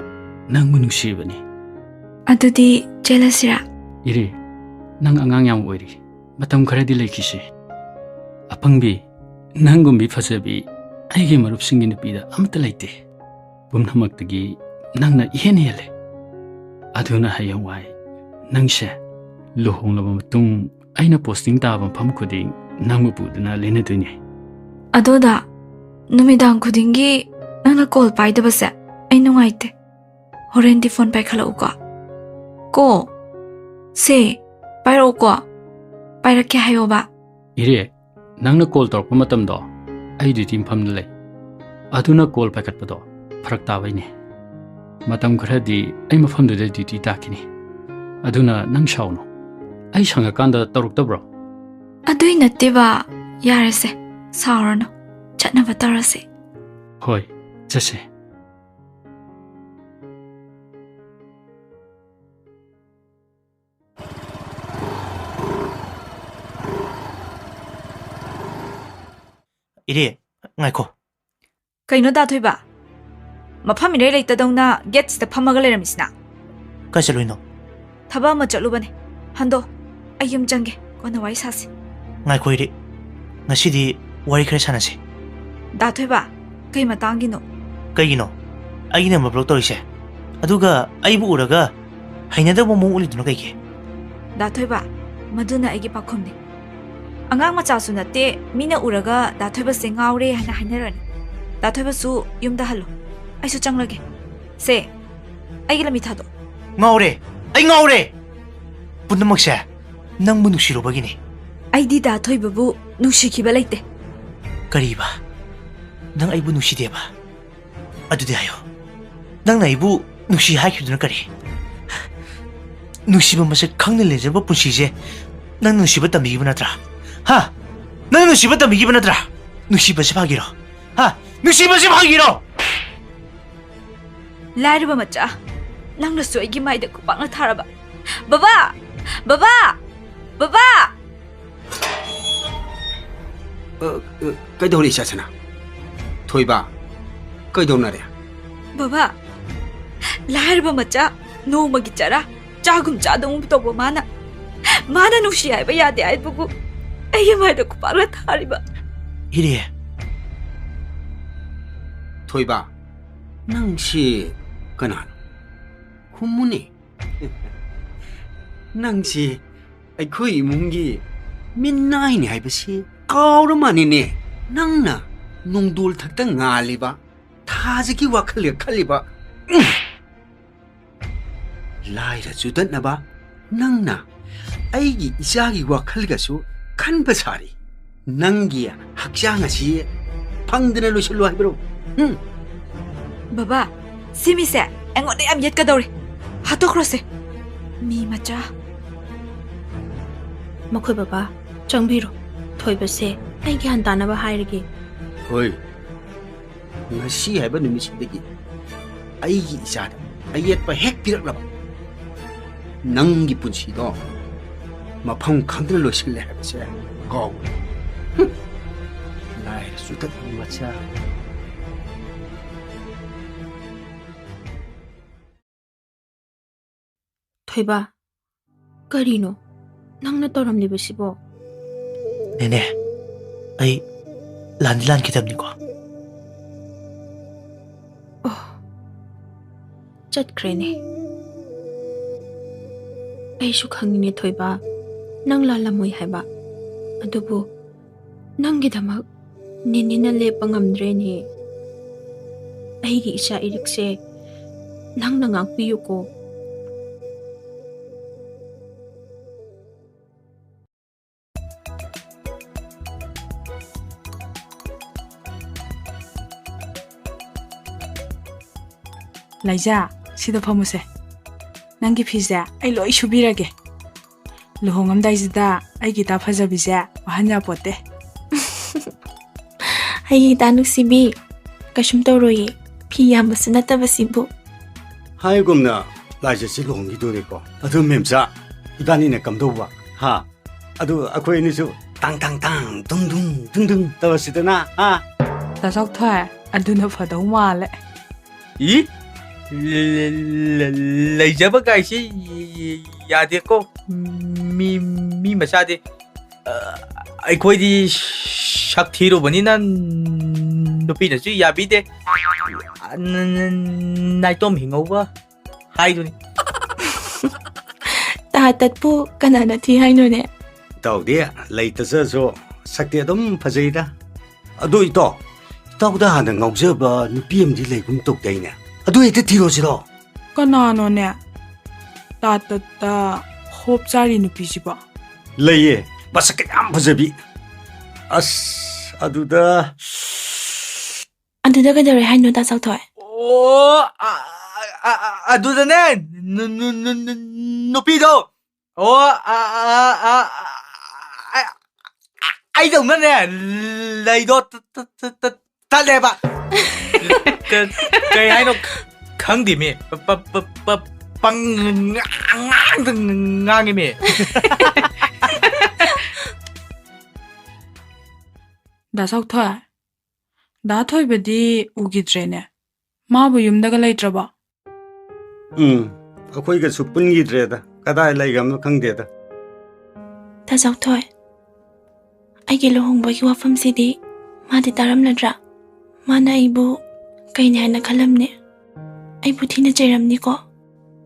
ꯅꯪꯕꯨ ꯅꯨꯡꯁꯤꯔꯤꯕꯅꯤ꯫ ꯑꯗꯨꯗꯤ ꯆꯦꯜꯂꯁꯤꯔꯥ? ꯏꯔꯦ, ꯅꯪ ꯑꯉꯥꯡ ꯌꯥꯝ ꯑꯣꯏꯔꯤ꯫ ꯃꯇꯝ ꯈꯔꯗꯤ ꯂꯩꯈꯤꯁꯤ꯫ ꯑꯄꯪꯕꯤ, ꯅꯪꯒꯨꯝꯕꯤ ꯐꯖꯕꯤ ꯑꯩꯒꯤ ꯃꯔꯨꯞꯁꯤꯡꯒꯤ ꯅꯨꯄꯤꯗ ꯑꯃꯠꯇ ꯂꯩꯇꯦ꯫ ꯄꯨꯝꯅꯃꯛꯇꯒꯤ ꯅꯪꯅ ꯏꯍꯦꯟ ꯍꯦꯜꯂꯦ꯫ ꯑꯗꯨꯅ ꯍꯌꯦꯡꯋꯥꯏ ꯅꯪꯁꯦ ꯂꯨꯍꯣꯡꯂꯕ ꯃꯇꯨꯡ ꯑꯩꯅ posting ꯇꯥꯕ ꯃꯐꯝ ꯈꯨꯗꯤꯡ ꯅꯪꯕꯨ ꯄꯨꯗꯨꯅ ꯂꯦꯟꯅꯗꯣꯏꯅꯦ꯫ ꯑꯗꯣ ꯗꯥ, ꯅꯨꯃꯤꯗꯥꯡ ꯈꯨꯗꯤꯡꯒꯤ ꯅꯪꯅ call ꯄꯥꯏꯗꯕꯁꯦ ꯑꯩ ꯅꯨꯡꯉꯥꯏꯇꯦ꯫ ꯍꯣꯔꯦꯟꯗꯤ phone ꯄꯥꯏꯈꯠꯂꯛꯎꯀꯣ꯫ ꯀꯣ? ꯁꯦ, ꯄꯥꯏꯔꯛꯎꯀꯣ꯫ ꯄꯥꯏꯔꯛꯀꯦ ꯍꯥꯏꯌꯣꯕ꯫ ꯏꯔꯦ, ꯅꯪꯅ call ꯇꯧꯔꯛꯄ ꯃꯇꯝꯗꯣ ꯑꯩ duty ꯃꯐꯝꯗ ꯂꯩ꯫ ꯑꯗꯨꯅ call ꯄꯥꯏꯈꯠꯄꯗꯣ ꯐꯔꯛ ꯇꯥꯕꯩꯅꯦ꯫ ꯃꯇꯝ ꯈꯔꯗꯤ ꯑꯩ ꯃꯐꯝꯗꯨꯗ duty ꯇꯥꯈꯤꯅꯤ꯫ ꯑꯗꯨꯅ ꯅꯪ ꯁꯥꯎꯅꯨ꯫ ꯑꯩ ꯁꯪꯉꯀꯥꯟꯗ ꯇꯧꯔꯛꯇꯕ꯭ꯔꯣ? ꯑꯗꯨꯏ ꯅꯠꯇꯦꯕ꯫ ꯌꯥꯔꯦꯁꯦ, ꯁꯥꯎꯔꯅꯨ꯫ ꯆꯠꯅꯕ ꯇꯧꯔꯁꯦ꯫ ꯍꯣꯏ, ꯆꯠꯁꯦ꯫ ꯏꯔꯦ, ꯉꯥꯏꯈꯣ꯫ ꯀꯩꯅꯣ ꯗꯥ ꯊꯣꯏꯕ? ꯃꯐꯝ ꯏꯔꯩ ꯂꯩꯇꯗꯧꯅ gateꯁꯤꯗ ꯐꯝꯃꯒ ꯂꯩꯔꯝꯃꯤꯁꯤꯅ? ꯀꯥꯏ ꯆꯠꯂꯨꯏꯅꯣ? ꯊꯕꯛ ꯑꯃ ꯆꯠꯂꯨꯕꯅꯦ꯫ ꯍꯟꯗꯣ, ꯑꯩ ꯌꯨꯝ ꯆꯪꯒꯦ, ꯀꯣꯟꯅ ꯋꯥꯔꯤ ꯁꯥꯁꯤ꯫ ꯉꯥꯏꯈꯣ ꯏꯔꯦ, ꯉꯁꯤꯗꯤ ꯋꯥꯔꯤ ꯈꯔ ꯁꯥꯟꯅꯁꯤ꯫ ꯗꯥ ꯊꯣꯏꯕ, ꯀꯩ ꯃꯇꯥꯡꯒꯤꯅꯣ? ꯀꯩꯒꯤꯅꯣ ꯑꯩꯒꯤ number block ꯇꯧꯔꯤꯁꯦ? ꯑꯗꯨꯒ ꯑꯩꯕꯨ ꯎꯔꯒ ꯍꯩꯅꯗꯕ ꯃꯑꯣꯡ ꯎꯠꯂꯤꯗꯨꯅ ꯀꯩꯒꯤ? ꯗꯥ ꯊꯣꯏꯕ, ꯃꯗꯨꯅ ꯑꯩꯒꯤ ꯄꯥꯎꯈꯨꯝꯅꯤ꯫ ꯑꯉꯥꯡ ꯃꯆꯥꯁꯨ ꯅꯠꯇꯦ, ꯃꯤꯅ ꯎꯔꯒ ꯗꯥ ꯊꯣꯏꯕꯁꯦ ꯉꯥꯎꯔꯦ ꯍꯥꯏꯅ ꯍꯥꯏꯅꯔꯅꯤ꯫ ꯗꯥ ꯊꯣꯏꯕꯁꯨ ꯌꯨꯝꯗ ꯍꯜꯂꯣ, ꯑꯩꯁꯨ ꯆꯪꯂꯒꯦ꯫ ꯁꯦ, ꯑꯩꯒꯤ ꯂꯝꯕꯤ ꯊꯥꯗꯣꯛ꯫ ꯉꯥꯎꯔꯦ! ꯑꯩ ꯉꯥꯎꯔꯦ! ꯄꯨꯝꯅꯃꯛꯁꯦ ꯅꯪꯕꯨ ꯅꯨꯡꯁꯤꯔꯨꯕꯒꯤꯅꯤ꯫ ꯑꯩꯗꯤ ꯗꯥ ꯊꯣꯏꯕꯕꯨ ꯅꯨꯡꯁꯤꯈꯤꯕ ꯂꯩꯇꯦ꯫ ꯀꯔꯤꯕ? ꯅꯪ ꯑꯩꯕꯨ ꯅꯨꯡꯁꯤꯗꯦꯕ? ꯑꯗꯨꯗꯤ ꯍꯥꯏꯌꯣ, ꯅꯪꯅ ꯑꯩꯕꯨ ꯅꯨꯡꯁꯤ ꯍꯥꯏꯈꯤꯕꯗꯨꯅ ꯀꯔꯤ? ꯅꯨꯡꯁꯤꯕ ꯃꯁꯛ ꯈꯪꯅ ꯂꯦꯟꯖꯕ ꯄꯨꯟꯁꯤꯁꯦ ꯅꯪ ꯅꯨꯡꯁꯤꯕ ꯇꯝꯕꯤꯈꯤꯕ ꯅꯠꯇ꯭ꯔꯥ? ꯍꯥ? ꯅꯪ ꯅꯨꯡꯁꯤꯕ ꯇꯝꯕꯤꯈꯤꯕ ꯅꯠꯇ꯭ꯔꯥ? ꯅꯨꯡꯁꯤꯕꯁꯦ ꯐꯥꯒꯤꯔꯣ? ꯍꯥ? ꯅꯨꯡꯁꯤꯕꯁꯦ ꯐꯥꯒꯤꯔꯣ? ꯂꯥꯏꯔꯕ ꯃꯆꯥ, ꯅꯪꯅꯁꯨ ꯑꯩꯒꯤ ꯃꯥꯏꯗ ꯈꯨꯄꯥꯛꯅ ꯊꯥꯔꯕ꯫ ꯕꯕꯥ! ꯕꯕꯥ! ꯕꯕꯥ! ꯑ, ꯑ, ꯀꯩꯗꯧꯔꯦ ꯏꯆꯥꯁꯅꯥ? ꯊꯣꯏꯕ, ꯀꯩꯗꯧꯅꯔꯦ? ꯕꯕꯥ, ꯂꯥꯏꯔꯕ ꯃꯆꯥ, ꯅꯣꯡꯃꯒꯤ ꯆꯔꯥ ꯆꯥꯒꯨꯝ ꯆꯥꯗꯒꯨꯝ ꯇꯧꯕ ꯃꯥꯅ, ꯃꯥꯅ ꯅꯨꯡꯁꯤ ꯍꯥꯏꯕ ꯌꯥꯗꯦ ꯍꯥꯏꯕꯕꯨ ꯑꯩꯒꯤ ꯃꯥꯏꯗ ꯈꯨꯄꯥꯛꯅ ꯊꯥꯔꯤꯕ꯫ ꯏꯔꯦ꯫ ꯊꯣꯏꯕ, ꯅꯪꯁꯤ ꯀꯅꯥꯅꯣ? ꯈꯨꯝꯃꯨꯅꯦ꯫ ꯅꯪꯁꯤ ꯑꯩꯈꯣꯏ ꯏꯃꯨꯡꯒꯤ ꯃꯤꯅꯥꯏꯅꯤ ꯍꯥꯏꯕꯁꯤ ꯀꯥꯎꯔ ꯃꯥꯅꯤꯅꯦ꯫ ꯅꯪꯅ ꯅꯣꯡꯗꯣꯜ ꯊꯛꯇ ꯉꯥꯜꯂꯤꯕ ꯊꯥꯖꯒꯤ ꯋꯥꯈꯜꯒ ꯈꯜꯂꯤꯕ, ꯎꯝ꯫ ꯂꯥꯏꯔ ꯆꯨꯗꯠꯅꯕ ꯅꯪꯅ ꯑꯩꯒꯤ ꯏꯆꯥꯒꯤ ꯋꯥꯈꯜꯒꯁꯨ ꯈꯟꯕ ꯁꯥꯔꯤ꯫ ꯅꯪꯒꯤ ꯍꯛꯆꯥꯡ ꯑꯁꯤ ꯐꯪꯗꯅ ꯂꯣꯏꯁꯤꯜꯂꯨ ꯍꯥꯏꯕ꯭ꯔꯣ? ꯎꯝ? ꯕꯕꯥ, ꯁꯤ ꯃꯤꯁꯦ ꯑꯩꯉꯣꯟꯗ ꯌꯥꯝ ꯌꯦꯠꯀꯗꯧꯔꯦ꯫ ꯍꯥꯠꯇꯣꯛꯈ꯭ꯔꯣꯁꯦ꯫ ꯃꯤ ꯃꯆꯥ꯫ ꯃꯈꯣꯏ ꯕꯕꯥ, ꯆꯪꯕꯤꯔꯣ꯫ ꯊꯣꯏꯕꯁꯦ ꯑꯩ ꯒ꯭ꯌꯥꯟ ꯇꯥꯅꯕ ꯍꯥꯏꯔꯒꯦ꯫ ꯍꯣꯏ꯫ ꯉꯁꯤ ꯍꯥꯏꯕ ꯅꯨꯃꯤꯠꯁꯤꯗꯒꯤ ꯑꯩꯒꯤ ꯏꯆꯥꯗ ꯑꯌꯦꯠꯄ ꯍꯦꯛ ꯄꯤꯔꯛꯂꯕ, ꯅꯪꯒꯤ ꯄꯨꯟꯁꯤꯗꯣ ꯃꯐꯝ ꯈꯪꯗꯅ ꯂꯣꯏꯁꯤꯜꯂꯦ ꯍꯥꯏꯕꯁꯦ ꯀꯥꯎ꯫ ꯍꯨꯝ꯫ ꯂꯥꯏꯔ ꯆꯨꯗꯠꯄ ꯃꯆꯥ꯫ ꯊꯣꯏꯕ, ꯀꯔꯤꯅꯣ ꯅꯪꯅ ꯇꯧꯔꯝꯂꯤꯕꯁꯤꯕꯣ? ꯅꯦꯅꯦ, ꯑꯩ ꯂꯥꯟꯗꯤ ꯂꯥꯟꯈꯤꯗꯕꯅꯤꯀꯣ꯫ ꯑꯣ, ꯆꯠꯈ꯭ꯔꯦꯅꯦ꯫ ꯑꯩꯁꯨ ꯈꯪꯉꯤꯅꯦ ꯊꯣꯏꯕ, ꯅꯪ ꯂꯥꯜꯂꯝꯃꯣꯏ ꯍꯥꯏꯕ꯫ ꯑꯗꯨꯕꯨ ꯅꯪꯒꯤꯗꯃꯛ ꯅꯦꯅꯦꯅ ꯂꯦꯞꯄ ꯉꯝꯗ꯭ꯔꯦꯅꯦ꯫ ꯑꯩꯒꯤ ꯏꯆꯥ ꯏꯔꯤꯛꯁꯦ ꯅꯪꯅ ꯉꯥꯛꯄꯤꯌꯨꯀꯣ꯫ ꯂꯥꯏꯖꯥ, ꯁꯤꯗ ꯐꯝꯃꯨꯁꯦ꯫ ꯅꯪꯒꯤ ꯐꯤꯁꯦ ꯑꯩ ꯂꯣꯏ ꯁꯨꯕꯤꯔꯒꯦ꯫ ꯂꯨꯍꯣꯡꯉꯝꯗꯥꯏꯁꯤꯗ ꯑꯩꯒꯤ ꯏꯇꯥ ꯐꯖꯕꯤꯁꯦ ꯋꯥꯍꯟ ꯌꯥꯄꯣꯠꯇꯦ꯫ ꯑꯩꯒꯤ ꯏꯇꯥ ꯅꯨꯡꯁꯤꯕꯤ, ꯀꯩꯁꯨꯝ ꯇꯧꯔꯣꯏꯌꯦ꯫ ꯐꯤ ꯌꯥꯝꯕꯁꯨ ꯅꯠꯇꯕꯁꯤꯕꯨ꯫ ꯍꯥꯏꯒꯨꯝꯅ ꯂꯥꯏꯖꯠꯁꯤ ꯂꯨꯍꯣꯡꯈꯤꯗꯣꯔꯦꯀꯣ꯫ ꯑꯗꯨ ꯃꯦꯝꯆꯥ, ꯏꯕꯥꯅꯤꯅ ꯀꯝꯗꯧꯕ? ꯍꯥ? ꯑꯗꯨ ꯑꯩꯈꯣꯏ ꯑꯅꯤꯁꯨ ꯇꯥꯡ ꯇꯥꯡ ꯇꯥꯡ, ꯗꯨꯡ ꯗꯨꯡ ꯗꯨꯡ ꯗꯨꯡ ꯇꯧꯔꯁꯤꯗꯅ, ꯍꯥ? ꯗꯥ ꯆꯥꯎꯊꯣꯏ, ꯑꯗꯨꯅ ꯐꯗꯧ ꯃꯥꯜꯂꯦ꯫ ꯏ? ꯂ-, ꯂ-, ꯂ-, ꯂꯩꯖꯕ ꯀꯥꯏꯁꯤ ꯌꯥꯗꯦꯀꯣ꯫ ꯃꯤ, ꯃꯤ ꯃꯆꯥꯗꯤ꯫ ꯑ, ꯑꯩꯈꯣꯏꯗꯤ ꯁꯛ ꯊꯤꯔꯨꯕꯅꯤꯅ ꯅꯨꯄꯤꯅꯁꯨ ꯌꯥꯕꯤꯗꯦ꯫ ꯅ-, ꯅ-, ꯅꯥꯏꯇꯣꯝ ꯍꯤꯡꯍꯧꯕ ꯍꯥꯏꯗꯨꯅꯤ꯫ ꯇꯥ ꯇꯠꯄꯨ ꯀꯅꯥꯅ ꯊꯤ ꯍꯥꯏꯅꯣꯅꯦ? ꯏꯇꯥꯎꯗꯤ ꯂꯩꯇ ꯆꯠꯁꯨ ꯁꯛꯇꯤ ꯑꯗꯨꯝ ꯐꯖꯩꯗ꯫ ꯑꯗꯣ ꯏꯇꯥꯎ, ꯏꯇꯥꯎꯗ ꯍꯥꯟꯅ ꯉꯥꯎꯖꯕ ꯅꯨꯄꯤ ꯑꯃꯗꯤ ꯂꯩꯒꯨꯝ ꯇꯧꯗꯥꯏꯅꯦ? ꯑꯗꯨ ꯍꯦꯛꯇ ꯊꯤꯔꯣꯁꯤꯔꯣ? ꯀꯅꯥꯅꯣꯅꯦ? ꯇꯥ ꯇꯠꯇ ꯍꯣꯞ ꯆꯥꯔꯤ ꯅꯨꯄꯤꯁꯤꯕꯣ? ꯂꯩꯌꯦ, ꯃꯁꯛꯀ ꯌꯥꯝ ꯐꯖꯕꯤ꯫ ꯑꯁ, ꯑꯗꯨꯗ ꯑꯗꯨꯗ ꯀꯩꯗꯧꯔꯦ ꯍꯥꯏꯅꯣ, ꯗꯥ ꯆꯥꯎꯊꯣꯏ? ꯑꯣ, ꯑ, ꯑ, ꯑ, ꯑ, ꯑꯗꯨꯗꯅꯦ, ꯅꯨ-, ꯅꯨ-, ꯅꯨ-, ꯅꯨ-, ꯅꯨꯄꯤꯗꯣ꯫ ꯑꯣ, ꯑ, ꯑ, ꯑ, ꯑ, ꯑ, ꯑꯩꯗꯧꯅꯅꯦ, ꯂꯩꯗꯣ ꯇ-, ꯇ-, ꯇ-, ꯇ-, ꯇꯠꯂꯦꯕ꯫ ꯀ-, ꯀꯩ ꯍꯥꯏꯅꯣ ꯈꯪꯗꯦꯃꯤ꯫ ꯄ-, ꯄ-, ꯄ-, ꯄ-, ꯄꯪ-, ꯉꯥꯡꯗ ꯉꯥꯡꯉꯤꯃꯤ꯫ ꯗꯥ ꯆꯥꯎꯊꯣꯏ, ꯗꯥ ꯊꯣꯏꯕꯗꯤ ꯎꯈꯤꯗ꯭ꯔꯦꯅꯦ꯫ ꯃꯥꯕꯨ ꯌꯨꯝꯗꯒ ꯂꯩꯇ꯭ꯔꯕꯣ? ꯎꯝ, ꯑꯩꯈꯣꯏꯒꯁꯨ ꯄꯨꯟꯈꯤꯗ꯭ꯔꯦꯗ꯫ ꯀꯗꯥꯏ ꯂꯩꯈ꯭ꯔꯕꯅꯣ ꯈꯪꯗꯦꯗ꯫ ꯗꯥ ꯆꯥꯎꯊꯣꯏ, ꯑꯩꯒꯤ ꯂꯨꯍꯣꯡꯕꯒꯤ ꯋꯥꯐꯝꯁꯤꯗꯤ ꯃꯥꯗꯤ ꯇꯥꯔꯝꯂꯗ꯭ꯔꯥ? ꯃꯥꯅ ꯑꯩꯕꯨ ꯀꯩꯅꯤ ꯍꯥꯏꯅ ꯈꯜꯂꯝꯅꯤ? ꯑꯩꯕꯨ ꯊꯤꯅ ꯆꯩꯔꯝꯅꯤꯀꯣ?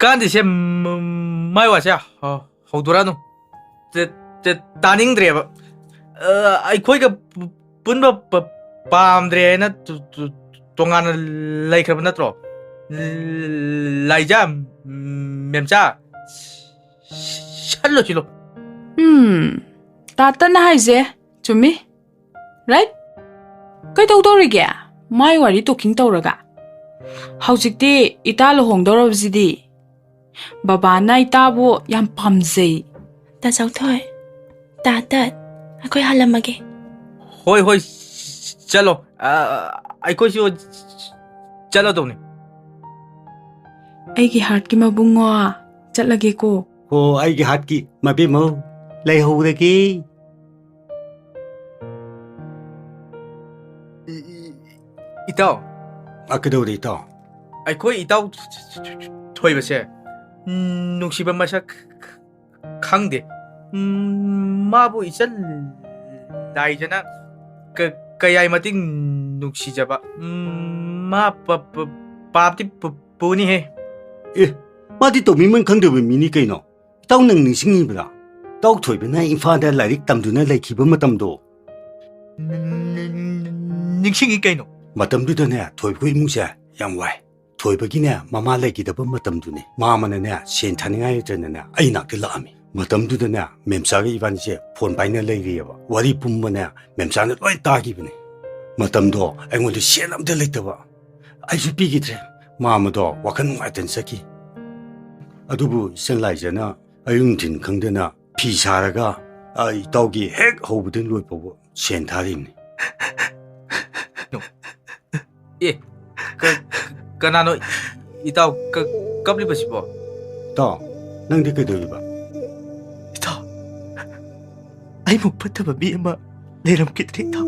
ꯀꯥꯟꯗꯦꯁꯦ, ꯃ-, ꯃꯥꯏ ꯋꯥꯁꯦ ꯍ-, ꯍꯧꯗꯣꯔꯛꯑꯅꯨ꯫ ꯇ-, ꯇ-, ꯇꯥꯅꯤꯡꯗ꯭ꯔꯦꯕ꯫ ꯑ, ꯑꯩꯈꯣꯏꯒ ꯄꯨ-, ꯄꯨꯟꯕ ꯄ-, ꯄꯥꯝꯗ꯭ꯔꯦ ꯍꯥꯏꯅ ꯇꯨ-, ꯇꯨ-, ꯇꯣꯉꯥꯟꯅ ꯂꯩꯈ꯭ꯔꯕ ꯅꯠꯇ꯭ꯔꯣ? ꯂꯥꯏꯖꯥ, ꯃꯦꯝꯆꯥ, ꯁꯠꯂꯣ ꯁꯤꯂꯣ꯫ ꯎꯝ, ꯇꯥꯇꯟꯅ ꯍꯥꯏꯁꯦ ꯆꯨꯝꯃꯤ꯫ ꯔꯥꯏꯠ? ꯀꯩꯗꯧꯗꯧꯔꯤꯒꯦ? ꯃꯥꯏ ꯋꯥꯔꯤ ꯇꯣꯛꯀꯤꯡ ꯇꯧꯔꯒ꯫ ꯍꯧꯖꯤꯛꯇꯤ ꯏꯇꯥ ꯂꯨꯍꯣꯡꯗꯧꯔꯕꯁꯤꯗꯤ꯫ ꯕꯕꯥꯅ ꯏꯇꯥꯕꯨ ꯌꯥꯝ ꯄꯥꯝꯖꯩ꯫ ꯇꯥ ꯆꯥꯎꯊꯣꯏ, ꯇꯥ ꯇꯠ, ꯑꯩꯈꯣꯏ ꯍꯜꯂꯝꯃꯒꯦ꯫ ꯍꯣꯏ, ꯍꯣꯏ, ꯆꯠꯂꯣ꯫ ꯑ, ꯑꯩꯈꯣꯏꯁꯨ ꯆꯠꯂꯗꯧꯅꯤ꯫ ꯑꯩꯒꯤ ꯍꯥꯔꯠꯀꯤ ꯃꯕꯨꯡꯉꯣ, ꯆꯠꯂꯒꯦꯀꯣ꯫ ꯍꯣ, ꯑꯩꯒꯤ ꯍꯥꯔꯠꯀꯤ ꯃꯕꯦꯝꯃꯧ, ꯂꯩꯍꯧꯔꯒꯦ꯫ ꯏ- ꯏ- ꯏꯇꯥꯎ꯫ ꯑ, ꯀꯩꯗꯧꯔꯦ, ꯏꯇꯥꯎ? ꯑꯩꯈꯣꯏ ꯏꯇꯥꯎ ꯊꯣꯏꯕꯁꯦ, ꯎꯝ, ꯅꯨꯡꯁꯤꯕ ꯃꯁꯛ ꯈꯪꯗꯦ꯫ ꯎꯝ, ꯃꯥꯕꯨ ꯏꯆꯜ ꯂꯥꯏꯖꯅ ꯀ-, ꯀꯌꯥꯏ ꯃꯇꯤꯛ ꯅꯨꯡꯁꯤꯖꯕ꯫ ꯎꯝ, ꯃꯥ ꯄ-, ꯄ-, ꯄꯥꯞꯇꯤ ꯄꯨ-, ꯄꯨꯅꯤꯍꯦ꯫ ꯑꯦ, ꯃꯥꯗꯤ ꯇꯧꯃꯤꯃꯟ ꯈꯪꯗꯕ ꯃꯤꯅꯤ ꯀꯩꯅꯣ꯫ ꯏꯇꯥꯎ, ꯅꯪ ꯅꯤꯡꯁꯤꯡꯉꯤꯕ꯭ꯔꯥ? ꯏꯇꯥꯎ ꯊꯣꯏꯕꯅ ꯏꯝꯐꯥꯜꯗ ꯂꯥꯏꯔꯤꯛ ꯇꯝꯗꯨꯅ ꯂꯩꯈꯤꯕ ꯃꯇꯝꯗꯣ꯫ ꯅꯤꯡꯁꯤꯡꯉꯤ ꯀꯩꯅꯣ꯫ ꯃꯇꯝꯗꯨꯗꯅꯦ, ꯊꯣꯏꯕ ꯏꯃꯨꯡꯁꯦ ꯌꯥꯝ ꯋꯥꯏ꯫ ꯊꯣꯏꯕꯒꯤꯅꯦ, ꯃꯃꯥ ꯂꯩꯈꯤꯗꯕ ꯃꯇꯝꯗꯨꯅꯦ꯫ ꯃꯥꯃꯅꯅꯦ, ꯁꯦꯟ ꯊꯥꯅꯤꯡꯉꯥꯏ ꯂꯩꯇꯅꯅꯦ, ꯑꯩ ꯅꯥꯛꯇ ꯂꯥꯛꯑꯝꯃꯤ꯫ ꯃꯇꯝꯗꯨꯗꯅꯦ, ꯃꯦꯝꯆꯥꯒ ꯏꯕꯥꯅꯤꯁꯦ ꯐꯣꯟ ꯄꯥꯏꯅ ꯂꯩꯔꯤꯑꯕ꯫ ꯋꯥꯔꯤ ꯄꯨꯝꯕꯅꯦ, ꯃꯦꯝꯆꯥꯅ ꯂꯣꯏ ꯇꯥꯈꯤꯕꯅꯦ꯫ ꯃꯇꯝꯗꯣ ꯑꯩꯉꯣꯟꯗ ꯁꯦꯟ ꯑꯝꯇ ꯂꯩꯇꯕ꯫ ꯑꯩꯁꯨ ꯄꯤꯈꯤꯗ꯭ꯔꯦ꯫ ꯃꯥꯃꯗꯣ ꯋꯥꯈꯜ ꯅꯨꯡꯉꯥꯏꯇꯅ ꯆꯠꯈꯤ꯫ ꯑꯗꯨꯕꯨ ꯏꯆꯟ ꯂꯥꯏꯖꯅ ꯑꯌꯨꯛ ꯅꯨꯡꯊꯤꯟ ꯈꯪꯗꯅ ꯐꯤ ꯁꯥꯔꯒ, ꯑ, ꯏꯇꯥꯎꯒꯤ ꯍꯦꯛ ꯍꯧꯕꯗꯒꯤ ꯂꯣꯏ ꯐꯥꯎꯕ ꯁꯦꯟ ꯊꯥꯔꯤꯕꯅꯤ꯫ ꯑꯦ, ꯀ-, ꯀꯅꯥꯅꯣ ꯏꯇꯥꯎ ꯀ-, ꯀꯞꯂꯤꯕꯁꯤꯕꯣ? ꯏꯇꯥꯎ, ꯅꯪꯗꯤ ꯀꯩꯗꯧꯔꯤꯕ? ꯏꯇꯥꯎ, ꯑꯩꯕꯨ ꯐꯠꯇꯕ ꯃꯤ ꯑꯃ ꯂꯩꯔꯝꯈꯤꯗ꯭ꯔꯦ, ꯏꯇꯥꯎ꯫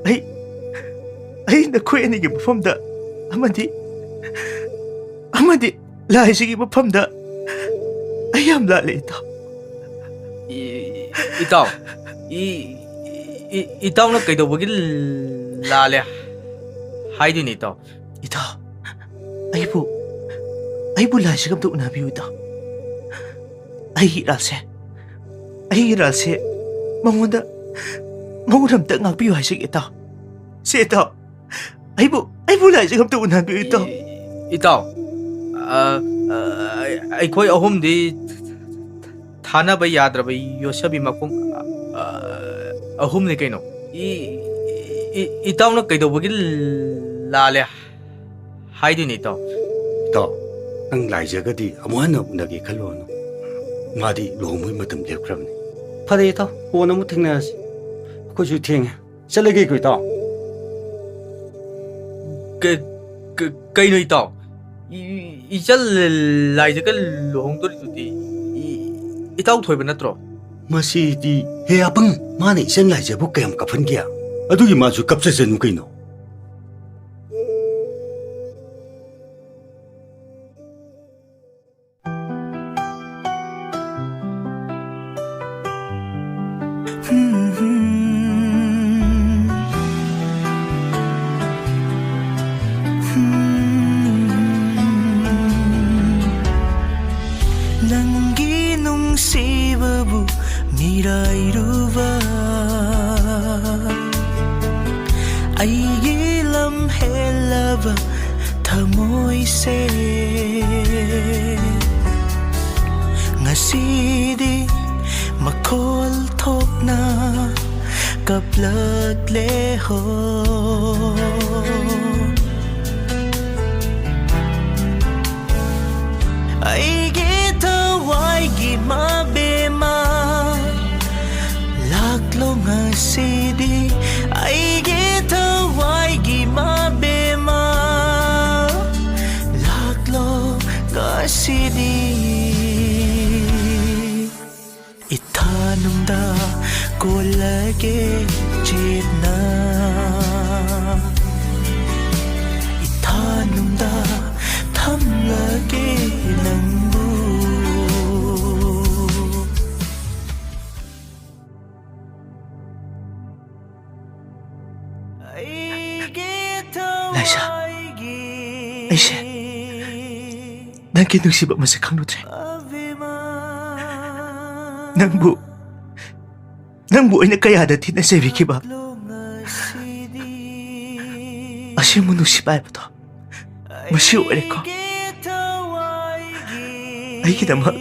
ꯑꯩ, ꯑꯩ ꯅꯈꯣꯏ ꯑꯅꯤꯒꯤ ꯃꯐꯝꯗ ꯑꯃꯗꯤ, ꯑꯃꯗꯤ ꯂꯥꯏꯁꯤꯒꯤ ꯃꯐꯝꯗ ꯑꯩ ꯌꯥꯝ ꯂꯥꯜꯂꯦ, ꯏꯇꯥꯎ꯫ ꯏ-, ꯏꯇꯥꯎ, ꯏ-, ꯏ-, ꯏꯇꯥꯎꯅ ꯀꯩꯗꯧꯕꯒꯤ ꯂꯥꯜꯂꯦ ꯍꯥꯏꯗꯣꯏꯅꯣ, ꯏꯇꯥꯎ? ꯏꯇꯥꯎ, ꯑꯩꯕꯨ, ꯑꯩꯕꯨ ꯂꯥꯏꯁꯤꯒ ꯑꯝꯇ ꯎꯅꯕꯤꯌꯨ, ꯏꯇꯥꯎ꯫ ꯑꯩꯒꯤ ꯏꯔꯥꯜꯁꯦ, ꯑꯩꯒꯤ ꯏꯔꯥꯜꯁꯦ ꯃꯉꯣꯟꯗ, ꯃꯉꯣꯟꯗ ꯑꯝꯇ ꯉꯥꯛꯄꯤꯌꯨ ꯍꯥꯏꯖꯒꯦ, ꯏꯇꯥꯎ꯫ ꯁꯦ, ꯏꯇꯥꯎ, ꯑꯩꯕꯨ, ꯑꯩꯕꯨ ꯂꯥꯏꯁꯤꯒ ꯑꯝꯇ ꯎꯅꯍꯟꯕꯤꯌꯨ, ꯏꯇꯥꯎ꯫ ꯏ-, ꯏꯇꯥꯎ, ꯑ, ꯑ, ꯑꯩꯈꯣꯏ ꯑꯍꯨꯝꯗꯤ ꯊꯥꯅꯕ ꯌꯥꯗ꯭ꯔꯕ ꯌꯣꯠꯁꯕꯤ ꯃꯈꯣꯡ, ꯑ, ꯑꯍꯨꯝꯅꯤ ꯀꯩꯅꯣ꯫ ꯏ-, ꯏ-, ꯏꯇꯥꯎꯅ ꯀꯩꯗꯧꯕꯒꯤ ꯂꯥꯜꯂꯦ ꯍꯥꯏꯗꯣꯏꯅꯤ, ꯏꯇꯥꯎ꯫ ꯏꯇꯥꯎ, ꯅꯪ ꯂꯥꯏꯖꯒꯗꯤ ꯑꯃꯨꯛ ꯍꯟꯅ ꯎꯅꯒꯦ ꯈꯜꯂꯨꯔꯅꯨ꯫ ꯃꯥꯗꯤ ꯂꯨꯍꯣꯡꯕꯒꯤ ꯃꯇꯝ ꯂꯦꯞꯈ꯭ꯔꯕꯅꯤ꯫ ꯐꯔꯦ, ꯏꯇꯥꯎ, ꯀꯣꯟꯅ ꯑꯃꯨꯛ ꯊꯦꯡꯅꯔꯁꯤ꯫ ꯑꯩꯈꯣꯏꯁꯨ ꯊꯦꯡꯉꯦ꯫ ꯆꯠꯂꯒꯦꯀꯣ, ꯏꯇꯥꯎ꯫ ꯀ-, ꯀ-, ꯀꯩꯅꯣ, ꯏꯇꯥꯎ? ꯏ-, ꯏꯆꯜ ꯂꯥꯏꯖꯒ ꯂꯨꯍꯣꯡꯗꯣꯔꯤꯗꯨꯗꯤ ꯏ-, ꯏꯇꯥꯎ ꯊꯣꯏꯕ ꯅꯠꯇ꯭ꯔꯣ? ꯃꯁꯤꯗꯤ, ꯍꯦ ꯑꯄꯪ, ꯃꯥꯅ ꯏꯆꯜ ꯂꯥꯏꯖꯕꯨ ꯀꯌꯥꯝ ꯀꯥꯞꯍꯟꯒꯦ? ꯑꯗꯨꯒꯤ ꯃꯥꯁꯨ ꯀꯞꯆꯁꯅꯨ ꯀꯩꯅꯣ꯫ ꯅꯪꯒꯤ ꯅꯨꯡꯁꯤꯕꯕꯨ ꯃꯤꯔꯥꯏꯔꯨꯕ ꯑꯩꯒꯤ ꯂꯝ ꯍꯦꯜꯂꯕ ꯊꯃꯣꯏꯁꯦ ꯉꯁꯤꯗꯤ ꯃꯈꯣꯜ ꯊꯣꯛꯅ ꯀꯞꯂꯛꯂꯦ ꯍꯣ꯫ ꯑꯩꯒꯤ ꯊꯋꯥꯏꯒꯤ ꯃꯕꯦꯝꯃ, ꯂꯥꯛꯂꯣ ꯉꯁꯤꯗꯤ꯫ ꯑꯩꯒꯤ ꯊꯋꯥꯏꯒꯤ ꯃꯕꯦꯝꯃ, ꯂꯥꯛꯂꯣ ꯉꯁꯤꯗꯤ꯫ ꯏꯊꯥꯅꯨꯡꯗ ꯀꯣꯜꯂꯒꯦ ꯆꯦꯠꯅ, ꯏꯊꯥꯅꯨꯡꯗ ꯊꯝꯂꯒꯦ ꯅꯪꯕꯨ꯫ ꯂꯥꯏꯁꯥ, ꯑꯩꯁꯦ ꯅꯪꯒꯤ ꯅꯨꯡꯁꯤꯕ ꯃꯁꯛ ꯈꯪꯂꯨꯗ꯭ꯔꯦ꯫ ꯅꯪꯕꯨ, ꯅꯪꯕꯨ ꯑꯩꯅ ꯀꯌꯥꯗ ꯊꯤꯅ ꯆꯩꯕꯤꯈꯤꯕ꯫ ꯑꯁꯦꯡꯕ ꯅꯨꯡꯁꯤꯕ ꯍꯥꯏꯕꯗꯣ ꯃꯁꯤ ꯑꯣꯏꯔꯦꯀꯣ꯫ ꯑꯩꯒꯤꯗꯃꯛ,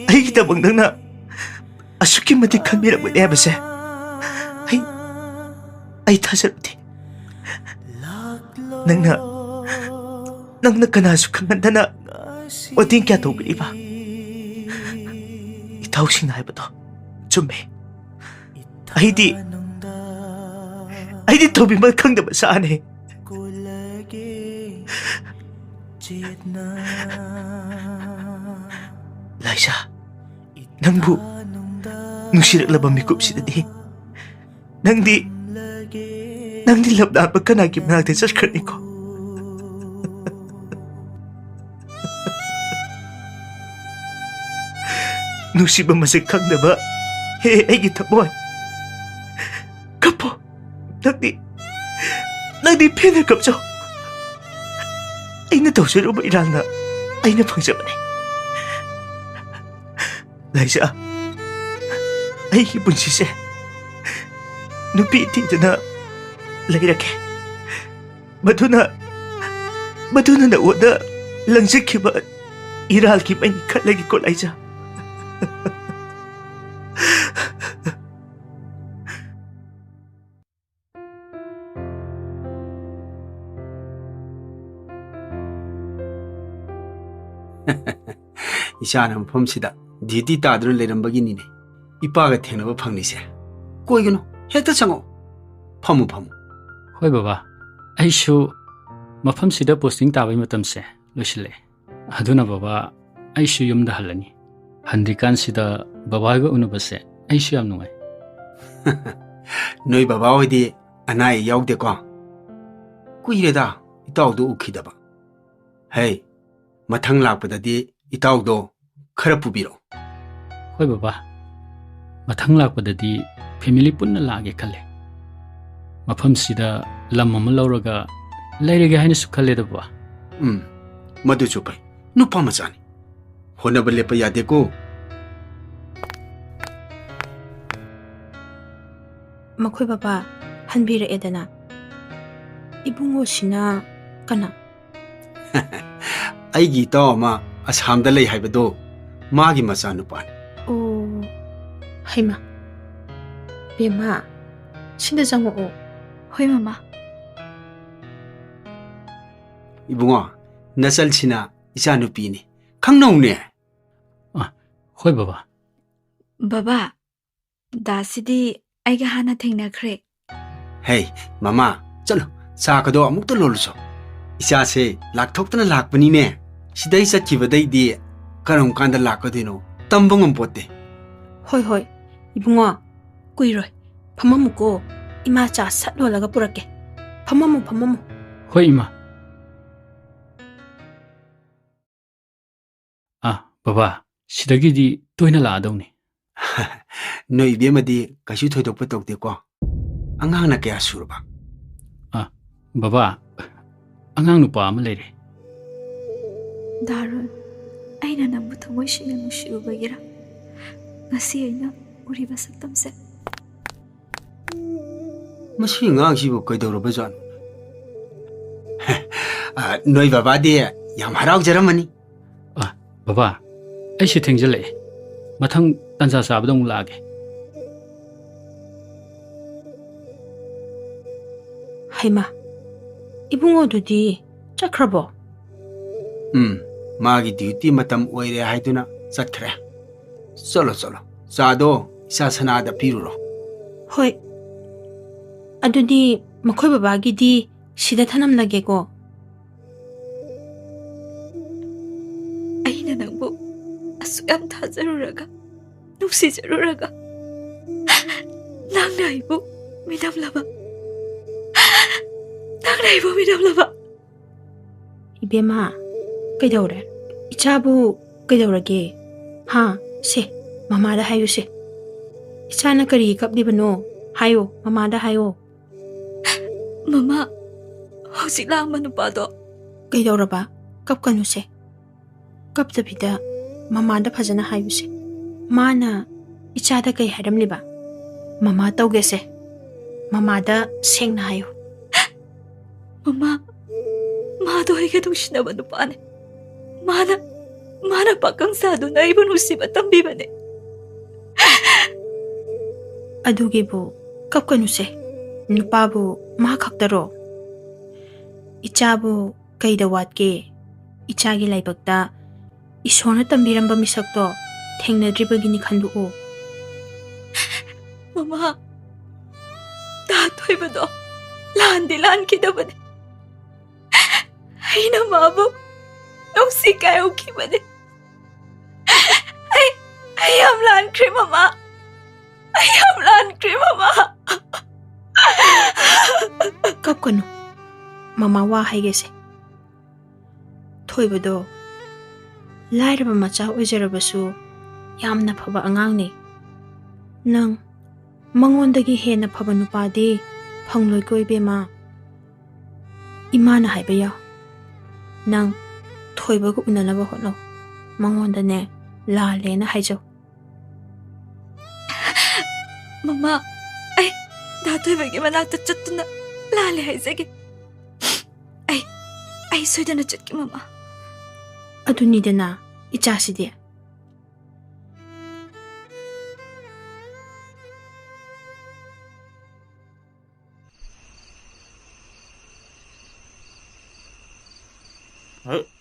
ꯑꯩꯒꯤꯗꯃꯛ ꯅꯪꯅ ꯑꯁꯨꯛꯀꯤ ꯃꯇꯤꯛ ꯈꯟꯕꯤꯔꯝꯒꯅꯤ ꯍꯥꯏꯕꯁꯦ ꯑꯩ, ꯑꯩ ꯊꯥꯖꯔꯨꯗꯦ꯫ ꯅꯪꯅ, ꯅꯪꯅ ꯀꯅꯥꯁꯨ ꯈꯪꯍꯟꯗꯅ ꯃꯇꯦꯡ ꯀꯌꯥ ꯇꯧꯕꯤꯔꯤꯕ? ꯏꯇꯥꯎꯁꯤꯡꯅ ꯍꯥꯏꯕꯗꯣ ꯆꯨꯝꯃꯦ꯫ ꯑꯩꯗꯤ, ꯑꯩꯗꯤ ꯇꯧꯕꯤꯃꯜ ꯈꯪꯗꯕ ꯁꯥꯅꯦ꯫ ꯂꯥꯏꯁꯥ, ꯅꯪꯕꯨ ꯅꯨꯡꯁꯤꯔꯛꯂꯕ ꯃꯤꯀꯨꯞꯁꯤꯗꯗꯤ ꯅꯪꯗꯤ ꯅꯪꯗꯤ ꯂꯝꯂꯥꯟꯕ ꯀꯅꯥꯒꯤ ꯃꯅꯥꯛꯇ ꯆꯠꯈ꯭ꯔꯅꯤꯀꯣ? ꯅꯨꯡꯁꯤꯕ ꯃꯁꯛ ꯈꯪꯗꯕ, ꯍꯦ, ꯑꯩꯒꯤ ꯊꯃꯣꯏ, ꯀꯞꯄꯣ꯫ ꯅꯪꯗꯤ, ꯅꯪꯗꯤ ꯄꯦꯟꯅ ꯀꯞꯆꯧ꯫ ꯑꯩꯅ ꯇꯧꯖꯔꯨꯕ ꯏꯔꯥꯜꯅ ꯑꯩꯅ ꯐꯪꯖꯕꯅꯤ꯫ ꯂꯥꯏꯖꯥ, ꯑꯩꯒꯤ ꯄꯨꯟꯁꯤꯁꯦ ꯅꯨꯄꯤ ꯊꯤꯗꯅ ꯂꯩꯔꯒꯦ꯫ ꯃꯗꯨꯅ, ꯃꯗꯨꯅ ꯅꯉꯣꯟꯗ ꯂꯪꯖꯈꯤꯕ ꯏꯔꯥꯜꯒꯤ ꯃꯩꯅꯤ ꯈꯜꯂꯒꯦꯀꯣ, ꯂꯥꯏꯖꯥ꯫ ꯏꯆꯥꯅ ꯃꯐꯝꯁꯤꯗ ꯗ꯭ꯌꯨꯇꯤ ꯇꯥꯗꯨꯅ ꯂꯩꯔꯝꯕꯒꯤꯅꯤꯅꯦ ꯏꯄꯥꯒ ꯊꯦꯡꯅꯕ ꯐꯪꯂꯤꯁꯦ꯫ ꯀꯣꯏꯒꯅꯨ, ꯍꯦꯛꯇ ꯆꯪꯉꯛꯑꯣ꯫ ꯐꯝꯃꯨ, ꯐꯝꯃꯨ꯫ ꯍꯣꯏ ꯕꯕꯥ, ꯑꯩꯁꯨ ꯃꯐꯝꯁꯤꯗ ꯄꯣꯁꯇꯤꯡ ꯇꯥꯕꯒꯤ ꯃꯇꯝꯁꯦ ꯂꯣꯏꯁꯤꯜꯂꯛꯑꯦ꯫ ꯑꯗꯨꯅ ꯕꯕꯥ, ꯑꯩꯁꯨ ꯌꯨꯝꯗ ꯍꯜꯂꯅꯤ꯫ ꯍꯟꯗ꯭ꯔꯤꯀꯥꯟꯁꯤꯗ ꯕꯕꯥꯒ ꯎꯅꯕꯁꯦ ꯑꯩꯁꯨ ꯌꯥꯝ ꯅꯨꯡꯉꯥꯏ꯫ ꯅꯣꯏ ꯕꯕꯥ ꯍꯣꯏꯗꯤ ꯑꯅꯥ ꯑꯌꯦꯛ ꯌꯥꯎꯗꯦꯀꯣ? ꯀꯨꯏꯔꯦꯗ ꯏꯇꯥꯎꯗꯣ ꯎꯈꯤꯗꯕ꯫ ꯍꯩ, ꯃꯊꯪ ꯂꯥꯛꯄꯗꯗꯤ ꯏꯇꯥꯎꯗꯣ ꯈꯔ ꯄꯨꯕꯤꯔꯛꯑꯣ꯫ ꯍꯣꯏ ꯕꯕꯥ, ꯃꯊꯪ ꯂꯥꯛꯄꯗꯗꯤ ꯐꯦꯃꯤꯂꯤ ꯄꯨꯟꯅ ꯂꯥꯛꯑꯒꯦ ꯈꯜꯂꯦ꯫ ꯃꯐꯝꯁꯤꯗ ꯂꯝ ꯑꯃ ꯂꯧꯔꯒ ꯂꯩꯔꯒꯦ ꯍꯥꯏꯅꯁꯨ ꯈꯜꯂꯦꯗ ꯕꯕꯥ꯫ ꯎꯝ, ꯃꯗꯨꯁꯨ ꯐꯩ꯫ ꯅꯨꯄꯥ ꯃꯆꯥꯅꯤ꯫ ꯍꯣꯠꯅꯕ ꯂꯦꯞꯄ ꯌꯥꯗꯦꯀꯣ꯫ ꯃꯈꯣꯏ ꯕꯕꯥ ꯍꯟꯕꯤꯔꯛꯑꯦꯗꯅ꯫ ꯏꯕꯨꯡꯉꯣꯁꯤꯅ ꯀꯅꯥ? ꯑꯩꯒꯤ ꯏꯇꯥꯎ ꯑꯃ ꯑꯁꯥꯝꯗ ꯂꯩ ꯍꯥꯏꯕꯗꯣ, ꯃꯥꯒꯤ ꯃꯆꯥꯅꯨꯄꯥꯅꯤ꯫ ꯑꯣ, ꯍꯩꯃꯥ, ꯕꯦꯝꯃ, ꯁꯤꯗ ꯆꯪꯉꯛꯑꯣ꯫ ꯍꯣꯏ ꯃꯃꯥ꯫ ꯏꯕꯨꯡꯉꯣ, ꯅꯆꯜꯁꯤꯅ ꯏꯆꯥꯅꯨꯄꯤꯅꯤ, ꯈꯪꯅꯧꯅꯦ꯫ ꯑ, ꯍꯣꯏ ꯕꯕꯥ꯫ ꯕꯕꯥ, ꯗꯥꯁꯤꯗꯤ ꯑꯩꯒ ꯍꯥꯟꯅ ꯊꯦꯡꯅꯈ꯭ꯔꯦ꯫ ꯍꯦ, ꯃꯃꯥ, ꯆꯠꯂꯨ, ꯆꯥꯒꯗꯣ ꯑꯃꯨꯛꯇ ꯂꯣꯜꯂꯨꯆꯣ꯫ ꯏꯆꯥꯁꯦ ꯂꯥꯛꯊꯣꯛꯇꯅ ꯂꯥꯛꯄꯅꯤꯅꯦ꯫ ꯁꯤꯗꯩ ꯆꯠꯈꯤꯕꯗꯩꯗꯤ ꯀꯔꯝ ꯀꯥꯟꯗ ꯂꯥꯛꯀꯗꯣꯏꯅꯣ ꯇꯝꯕ ꯉꯝꯄꯣꯠꯇꯦ꯫ ꯍꯣꯏ, ꯍꯣꯏ, ꯏꯕꯨꯡꯉꯣ, ꯀꯨꯏꯔꯣꯏ, ꯐꯝꯃꯝꯃꯨꯀꯣ꯫ ꯏꯃꯥ ꯆꯥ ꯁꯠ ꯂꯣꯜꯂꯒ ꯄꯨꯔꯛꯀꯦ꯫ ꯐꯝꯃꯝꯃꯨ, ꯐꯝꯃꯝꯃꯨ꯫ ꯍꯣꯏ, ꯏꯃꯥ꯫ ꯑꯥ, ꯕꯕꯥ, ꯁꯤꯗꯒꯤꯗꯤ ꯇꯣꯏꯅ ꯂꯥꯛꯑꯗꯧꯅꯤ꯫ ꯅꯣꯏ ꯏꯕꯦꯝꯃꯗꯤ ꯀꯩꯁꯨ ꯊꯣꯏꯗꯣꯛꯄ ꯇꯧꯗꯦꯀꯣ? ꯑꯉꯥꯡꯅ ꯀꯌꯥ ꯁꯨꯔꯕ? ꯑꯥ, ꯕꯕꯥ, ꯑꯉꯥꯡ ꯅꯨꯄꯥ ꯑꯃ ꯂꯩꯔꯦ꯫ ꯗꯥꯔꯨꯟ, ꯑꯩꯅ ꯅꯪꯕꯨ ꯊꯃꯣꯏ ꯁꯦꯡꯅ ꯅꯨꯡꯁꯤꯔꯨꯕꯒꯤꯔ ꯉꯁꯤ ꯑꯩꯅ ꯎꯔꯤꯕ ꯁꯛꯇꯝꯁꯦ? ꯃꯁꯤ ꯑꯉꯥꯡꯁꯤꯕꯨ ꯀꯩꯗꯧꯔꯕꯖꯥꯠꯅꯣ? ꯑ, ꯅꯣꯏ ꯕꯕꯥꯗꯤ ꯌꯥꯝ ꯍꯔꯥꯎꯖꯔꯝꯃꯅꯤ꯫ ꯑ, ꯕꯕꯥ, ꯑꯩꯁꯦ ꯊꯦꯡꯖꯤꯜꯂꯛꯑꯦ꯫ ꯃꯊꯪ ꯇꯟꯖꯥ ꯆꯥꯕꯗ ꯑꯃꯨꯛ ꯂꯥꯛꯑꯒꯦ꯫ ꯍꯩꯃꯥ, ꯏꯕꯨꯡꯉꯣꯗꯨꯗꯤ ꯆꯠꯈ꯭ꯔꯕꯣ? ꯎꯝ, ꯃꯥꯒꯤ ꯗ꯭ꯌꯨꯇꯤ ꯃꯇꯝ ꯑꯣꯏꯔꯦ ꯍꯥꯏꯗꯨꯅ ꯆꯠꯈ꯭ꯔꯦ꯫ ꯆꯠꯂꯣ, ꯆꯠꯂꯣ, ꯆꯥꯗꯣ ꯏꯆꯥ ꯁꯅꯥꯗ ꯄꯤꯔꯨꯔꯣ꯫ ꯍꯣꯏ, ꯑꯗꯨꯗꯤ ꯃꯈꯣꯏ ꯕꯕꯥꯒꯤꯗꯤ ꯁꯤꯗ ꯊꯅꯝꯂꯒꯦꯀꯣ꯫ ꯑꯩꯅ ꯅꯪꯕꯨ ꯑꯁꯨꯛ ꯌꯥꯝ ꯊꯥꯖꯔꯨꯔꯒ, ꯅꯨꯡꯁꯤꯖꯔꯨꯔꯒ, ꯅꯪꯅ ꯑꯩꯕꯨ ꯃꯤꯅꯝꯂꯕ, ꯅꯪꯅ ꯑꯩꯕꯨ ꯃꯤꯅꯝꯂꯕ꯫ ꯏꯕꯦꯝꯃ, ꯀꯩꯗꯧꯔꯦ? ꯏꯆꯥꯕꯨ ꯀꯩꯗꯧꯔꯒꯦ? ꯍꯥ? ꯁꯦ, ꯃꯃꯥꯗ ꯍꯥꯏꯌꯨꯁꯦ꯫ ꯏꯆꯥꯅ ꯀꯔꯤꯒꯤ ꯀꯞꯂꯤꯕꯅꯣ? ꯍꯥꯏꯌꯣ, ꯃꯃꯥꯗ ꯍꯥꯏꯌꯣ꯫ ꯃꯃꯥ, ꯍꯧꯖꯤꯛ ꯂꯥꯛꯑꯝꯕ ꯅꯨꯄꯥꯗꯣ꯫ ꯀꯩꯗꯧꯔꯕ? ꯀꯞꯀꯅꯨꯁꯦ꯫ ꯀꯞꯇꯕꯤꯗ ꯃꯃꯥꯗ ꯐꯖꯅ ꯍꯥꯏꯌꯨꯁꯦ꯫ ꯃꯥꯅ ꯏꯆꯥꯗ ꯀꯩ ꯍꯥꯏꯔꯝꯂꯤꯕ? ꯃꯃꯥ ꯇꯧꯒꯦꯁꯦ꯫ ꯃꯃꯥꯗ ꯁꯦꯡꯅ ꯍꯥꯏꯌꯨ꯫ ꯃꯃꯥ, ꯃꯥꯗꯣ ꯑꯩꯒ ꯅꯨꯡꯁꯤꯅꯕ ꯅꯨꯄꯥꯅꯦ꯫ ꯃꯥꯅ, ꯃꯥꯅ ꯄꯥꯈꯪ ꯁꯥꯗꯨꯅ ꯑꯩꯕꯨ ꯅꯨꯡꯁꯤꯕ ꯇꯝꯕꯤꯕꯅꯦ꯫ ꯑꯗꯨꯒꯤꯕꯨ ꯀꯞꯀꯅꯨꯁꯦ꯫ ꯅꯨꯄꯥꯕꯨ ꯃꯥ ꯈꯛꯇꯔꯣ? ꯏꯆꯥꯕꯨ ꯀꯩꯗ ꯋꯥꯠꯀꯦ? ꯏꯆꯥꯒꯤ ꯂꯥꯏꯕꯛꯇ ꯏꯁꯣꯔꯅ ꯇꯝꯕꯤꯔꯝꯕ ꯃꯤꯁꯛꯇꯣ ꯊꯦꯡꯅꯗ꯭ꯔꯤꯕꯒꯤꯅꯤ ꯈꯟꯗꯣꯛꯎ꯫ ꯃꯃꯥ, ꯇꯥ ꯊꯣꯏꯕꯗꯣ ꯂꯥꯟꯗꯤ ꯂꯥꯟꯈꯤꯗꯕꯅꯦ꯫ ꯑꯩꯅ ꯃꯥꯕꯨ ꯅꯨꯡꯁꯤ ꯀꯥꯏꯍꯧꯈꯤꯕꯅꯦ꯫ ꯑꯩ, ꯑꯩ ꯌꯥꯝ ꯂꯥꯟꯈ꯭ꯔꯦ, ꯃꯃꯥ꯫ ꯑꯩ ꯌꯥꯝ ꯂꯥꯟꯈ꯭ꯔꯦ, ꯃꯃꯥ꯫ ꯀꯞꯀꯅꯨ, ꯃꯃꯥ ꯋꯥ ꯍꯥꯏꯒꯦꯁꯦ꯫ ꯊꯣꯏꯕꯗꯣ ꯂꯥꯏꯔꯕ ꯃꯆꯥ ꯑꯣꯏꯖꯔꯕꯁꯨ ꯌꯥꯝꯅ ꯐꯕ ꯑꯉꯥꯡꯅꯤ꯫ ꯅꯪ ꯃꯉꯣꯟꯗꯒꯤ ꯍꯦꯟꯅ ꯐꯕ ꯅꯨꯄꯥꯗꯤ ꯐꯪꯂꯣꯏꯀꯣ ꯏꯕꯦꯝꯃ꯫ ꯏꯃꯥꯅ ꯍꯥꯏꯕ ꯌꯥꯎ꯫ ꯅꯪ ꯊꯣꯏꯕꯒ ꯎꯅꯅꯕ ꯍꯣꯠꯅꯧ꯫ ꯃꯉꯣꯟꯗꯅꯦ ꯂꯥꯜꯂꯦꯅ ꯍꯥꯏꯖꯧ꯫ ꯃꯃꯥ, ꯑꯩ ꯗꯥ ꯊꯣꯏꯕꯒꯤ ꯃꯅꯥꯛꯇ ꯆꯠꯇꯨꯅ ꯂꯥꯜꯂꯦ ꯍꯥꯏꯖꯒꯦ꯫ ꯑꯩ, ꯑꯩ ꯁꯣꯏꯗꯅ ꯆꯠꯀꯦ, ꯃꯃꯥ꯫ ꯑꯗꯨꯅꯤꯗꯅ, ꯏꯆꯥꯁꯤꯗꯤ꯫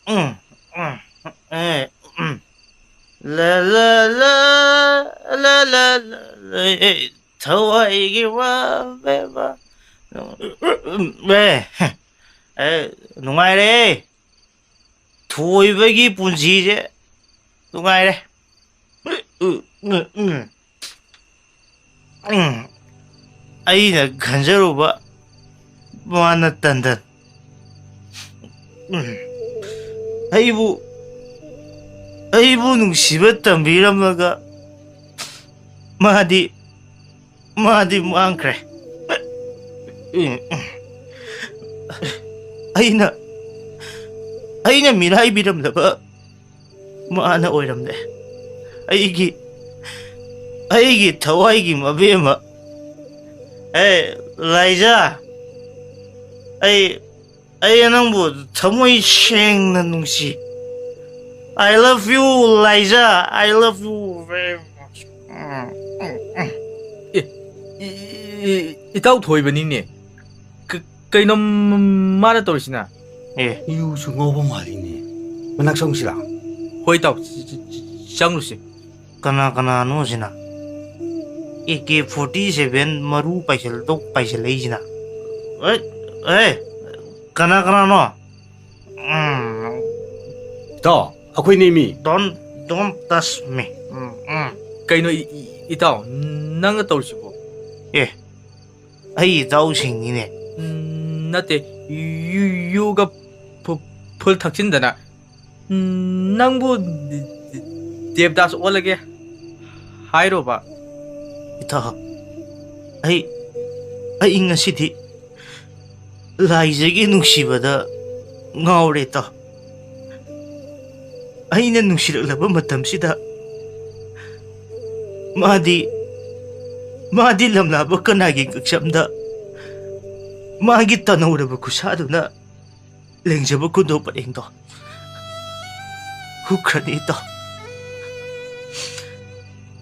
ꯎꯝ, ꯎꯝ, ꯑꯦ, ꯎꯝ꯫ ꯂ, ꯂ, ꯂ, ꯂ, ꯂ, ꯂ, ꯂ, ꯑꯦ, ꯊꯋꯥꯏꯒꯤ ꯋꯥꯕꯦꯕ꯫ ꯑꯦ, ꯑꯦ, ꯅꯨꯡꯉꯥꯏꯔꯦ꯫ ꯊꯣꯏꯕꯒꯤ ꯄꯨꯟꯁꯤꯁꯦ ꯅꯨꯡꯉꯥꯏꯔꯦ꯫ ꯎꯝ, ꯎꯝ, ꯎꯝ꯫ ꯎꯝ꯫ ꯑꯩꯅ ꯈꯟꯖꯔꯨꯕ ꯃꯥꯅ ꯇꯟꯗꯟ꯫ ꯎꯝ꯫ ꯑꯩꯕꯨ, ꯑꯩꯕꯨ ꯅꯨꯡꯁꯤꯕ ꯇꯝꯕꯤꯔꯝꯂꯒ ꯃꯥꯗꯤ, ꯃꯥꯗꯤ ꯃꯥꯡꯈ꯭ꯔꯦ꯫ ꯎꯝ꯫ ꯑꯩꯅ, ꯑꯩꯅ ꯃꯤꯔꯥꯏꯕꯤꯔꯝꯂꯕ ꯃꯥꯅ ꯑꯣꯏꯔꯝꯂꯦ꯫ ꯑꯩꯒꯤ, ꯑꯩꯒꯤ ꯊꯋꯥꯏꯒꯤ ꯃꯕꯦꯝꯃ꯫ ꯑꯦ, ꯂꯥꯏꯖꯥ, ꯑꯩ, ꯑꯩ ꯅꯪꯕꯨ ꯊꯃꯣꯏ ꯁꯦꯡꯅ ꯅꯨꯡꯁꯤ꯫ I love you, ꯂꯥꯏꯖꯥ, I love you very much꯫ Um, um, um. A, E-, E-, E-, ꯏꯇꯥꯎ ꯊꯣꯏꯕꯅꯤꯅꯦ꯫ ꯀ-, ꯀꯩꯅꯣ ꯃ-, ꯃꯥꯅ ꯇꯧꯔꯤꯁꯤꯅ? ꯑꯦ꯫ ꯌꯨꯁꯨ ꯉꯥꯎꯕ ꯃꯥꯜꯂꯤꯅꯦ꯫ ꯃꯅꯥꯛ ꯆꯪꯉꯨꯁꯤꯔꯥ? ꯍꯣꯏ, ꯏꯇꯥꯎ, ꯆ-, ꯆ-, ꯆ-, ꯆꯪꯉꯨꯁꯤ꯫ ꯀꯅꯥ ꯀꯅꯥꯅꯣ ꯁꯤꯅ? ꯑꯦ ꯀꯦ ꯐꯣꯔꯇꯤ ꯁꯦꯚꯦꯟ ꯃꯔꯨ ꯄꯥꯏꯁꯤꯜ-, ꯄꯥꯏꯁꯤꯜꯂꯛꯏꯁꯤꯅ? ꯑꯦ, ꯑꯦ, ꯀꯅꯥ ꯀꯅꯥꯅꯣ? ꯎꯝ꯫ ꯏꯇꯥꯎ, ꯑꯩꯈꯣꯏꯅꯦ ꯃꯤ꯫ Don't, don't touch me. ꯎꯝ, ꯎꯝ꯫ ꯀꯩꯅꯣ ꯏ-, ꯏ-, ꯏꯇꯥꯎ, ꯅꯪꯅ ꯇꯧꯔꯤꯁꯤꯕꯣ? ꯑꯦ, ꯑꯩ ꯏꯇꯥꯎꯁꯤꯡꯅꯤꯅꯦ꯫ ꯎꯝ, ꯅꯠꯇꯦ, ꯌꯨ-, ꯌꯨꯒ ꯐꯨ-, ꯐꯨꯜ ꯊꯛꯆꯤꯟꯗꯅ꯫ ꯎꯝ, ꯅꯪꯕꯨ ꯗꯦ-, ꯗꯦ-, ꯗꯦꯕꯗꯥꯁ ꯑꯣꯜꯂꯒꯦ ꯍꯥꯏꯔꯣꯕ? ꯏꯇꯥꯎ, ꯑꯩ, ꯑꯩ ꯉꯁꯤꯗꯤ ꯂꯥꯏꯖꯒꯤ ꯅꯨꯡꯁꯤꯕꯗ ꯉꯥꯎꯔꯦ, ꯏꯇꯥꯎ꯫ ꯑꯩꯅ ꯅꯨꯡꯁꯤꯔꯛꯂꯕ ꯃꯇꯝꯁꯤꯗ ꯃꯥꯗꯤ, ꯃꯥꯗꯤ ꯂꯝꯂꯥꯕ ꯀꯅꯥꯒꯤ ꯉꯛꯁꯝꯗ ꯃꯥꯒꯤ ꯇꯅꯧꯔꯕ ꯈꯨꯠꯁꯥꯗꯨꯅ ꯂꯦꯡꯖꯕ ꯈꯨꯗꯣ ꯄꯔꯦꯡꯗꯣ ꯍꯨꯛꯈ꯭ꯔꯅꯤ, ꯏꯇꯥꯎ꯫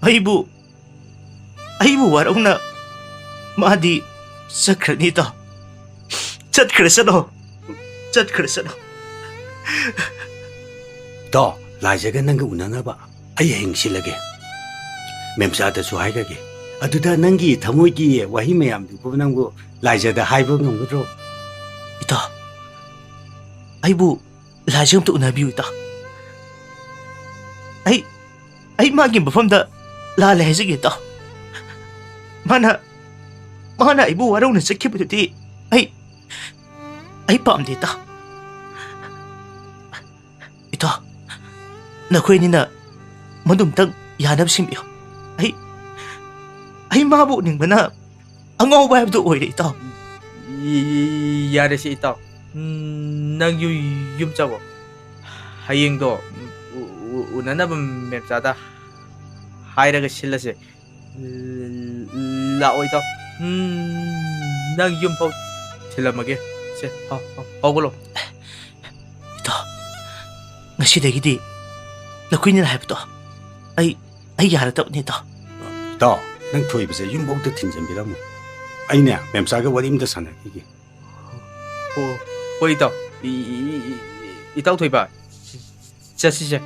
ꯑꯩꯕꯨ, ꯑꯩꯕꯨ ꯋꯥꯔꯧꯅ ꯃꯥꯗꯤ ꯆꯠꯈ꯭ꯔꯅꯤ, ꯏꯇꯥꯎ꯫ ꯆꯠꯈ꯭ꯔꯁꯅꯣ, ꯆꯠꯈ꯭ꯔꯁꯅꯣ꯫ ꯇꯣ, ꯂꯥꯏꯖꯒ ꯅꯪꯒ ꯎꯅꯅꯕ ꯑꯩ ꯍꯌꯦꯡ ꯁꯤꯜꯂꯒꯦ꯫ ꯃꯦꯝꯆꯥꯗꯁꯨ ꯍꯥꯏꯈ꯭ꯔꯒꯦ꯫ ꯑꯗꯨꯗ ꯅꯪꯒꯤ ꯊꯃꯣꯏꯒꯤ ꯋꯥꯍꯩ ꯃꯌꯥꯝꯗꯨꯕꯨ ꯅꯪꯕꯨ ꯂꯥꯏꯖꯗ ꯍꯥꯏꯕ ꯉꯝꯒꯗ꯭ꯔꯣ? ꯏꯇꯥꯎ, ꯑꯩꯕꯨ ꯂꯥꯏꯖ ꯑꯝꯇ ꯎꯅꯕꯤꯌꯨ, ꯏꯇꯥꯎ꯫ ꯑꯩ, ꯑꯩ ꯃꯥꯒꯤ ꯃꯐꯝꯗ ꯂꯥꯜꯂꯦ ꯍꯥꯏꯖꯒꯦ, ꯏꯇꯥꯎ꯫ ꯃꯥꯅ, ꯃꯥꯅ ꯑꯩꯕꯨ ꯋꯥꯔꯧꯅ ꯆꯠꯈꯤꯕꯗꯨꯗꯤ ꯑꯩ, ꯑꯩ ꯄꯥꯝꯗꯦ, ꯏꯇꯥꯎ꯫ ꯏꯇꯥꯎ, ꯅꯈꯣꯏ ꯑꯅꯤꯅ ꯃꯗꯨꯝꯇꯪ ꯌꯥꯅꯕ ꯁꯤꯟꯕꯤꯌꯨ꯫ ꯑꯩ, ꯑꯩ ꯃꯥꯕꯨ ꯎꯅꯤꯡꯕꯅ ꯑꯉꯥꯎꯕ ꯍꯥꯏꯕꯗꯨ ꯑꯣꯏꯔꯦ, ꯏꯇꯥꯎ꯫ ꯌꯥꯔꯦꯁꯦ, ꯏꯇꯥꯎ꯫ ꯎꯝ, ꯅꯪ ꯌꯨ-, ꯌꯨꯝ ꯆꯠꯂꯣ꯫ ꯍꯌꯦꯡꯗꯣ, ꯎ-, ꯎ-, ꯎꯅꯅꯕ ꯃꯦꯝꯆꯥꯗ ꯍꯥꯏꯔꯒ ꯁꯤꯜꯂꯁꯦ꯫ ꯂꯥꯛꯑꯣ, ꯏꯇꯥꯎ꯫ ꯎꯝ, ꯅꯪ ꯌꯨꯝ ꯐꯥꯎ ꯊꯤꯜꯂꯝꯃꯒꯦ꯫ ꯁꯦ, ꯍꯧ-, ꯍꯧ-, ꯍꯧꯒꯠꯂꯣ꯫ ꯏꯇꯥꯎ, ꯉꯁꯤꯗꯒꯤꯗꯤ ꯅꯈꯣꯏꯅ ꯍꯥꯏꯕꯗꯣ ꯑꯩ, ꯑꯩ ꯌꯥꯔꯗꯕꯅꯤ, ꯏꯇꯥꯎ꯫ ꯏꯇꯥꯎ, ꯅꯪ ꯊꯣꯏꯕꯁꯦ ꯌꯨꯝꯐꯥꯎꯗ ꯊꯤꯟꯖꯟꯕꯤꯔꯝꯃꯨ꯫ ꯑꯩꯅꯦ, ꯃꯦꯝꯆꯥꯒ ꯋꯥꯔꯤ ꯑꯝꯇ ꯁꯥꯟꯅꯈꯤꯒꯦ꯫ ꯑꯣ, ꯍꯣꯏ, ꯏꯇꯥꯎ꯫ ꯏ-, ꯏ-, ꯏ-, ꯏ-, ꯏꯇꯥꯎ ꯊꯣꯏꯕ, ꯆꯠꯁꯤꯁꯦ꯫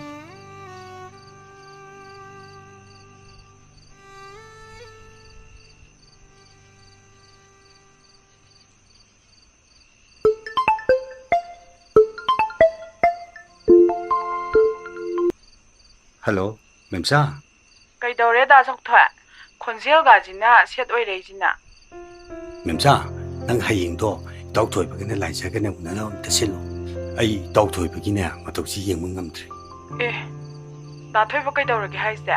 ꯍꯜꯂꯣ, ꯃꯦꯝꯆꯥ꯫ ꯀꯩꯗꯧꯔꯦ, ꯗꯥ ꯆꯥꯎꯊꯣꯏ? ꯈꯣꯟꯖꯦꯜꯒꯁꯤꯅ ꯁꯦꯠ ꯑꯣꯏꯔꯛꯏꯁꯤꯅ꯫ ꯃꯦꯝꯆꯥ, ꯅꯪ ꯍꯌꯦꯡꯗꯣ ꯏꯇꯥꯎ ꯊꯣꯏꯕꯒꯅꯦ ꯂꯥꯏꯖꯒꯅꯦ ꯎꯅꯅꯕ ꯑꯝꯇ ꯁꯤꯜꯂꯣ꯫ ꯑꯩ ꯏꯇꯥꯎ ꯊꯣꯏꯕꯒꯤꯅꯦ ꯃꯇꯧꯁꯤ ꯌꯦꯡꯕ ꯉꯝꯗ꯭ꯔꯦ꯫ ꯑꯦ, ꯗꯥ ꯊꯣꯏꯕ ꯀꯩꯗꯧꯔꯒꯦ ꯍꯥꯏꯁꯦ?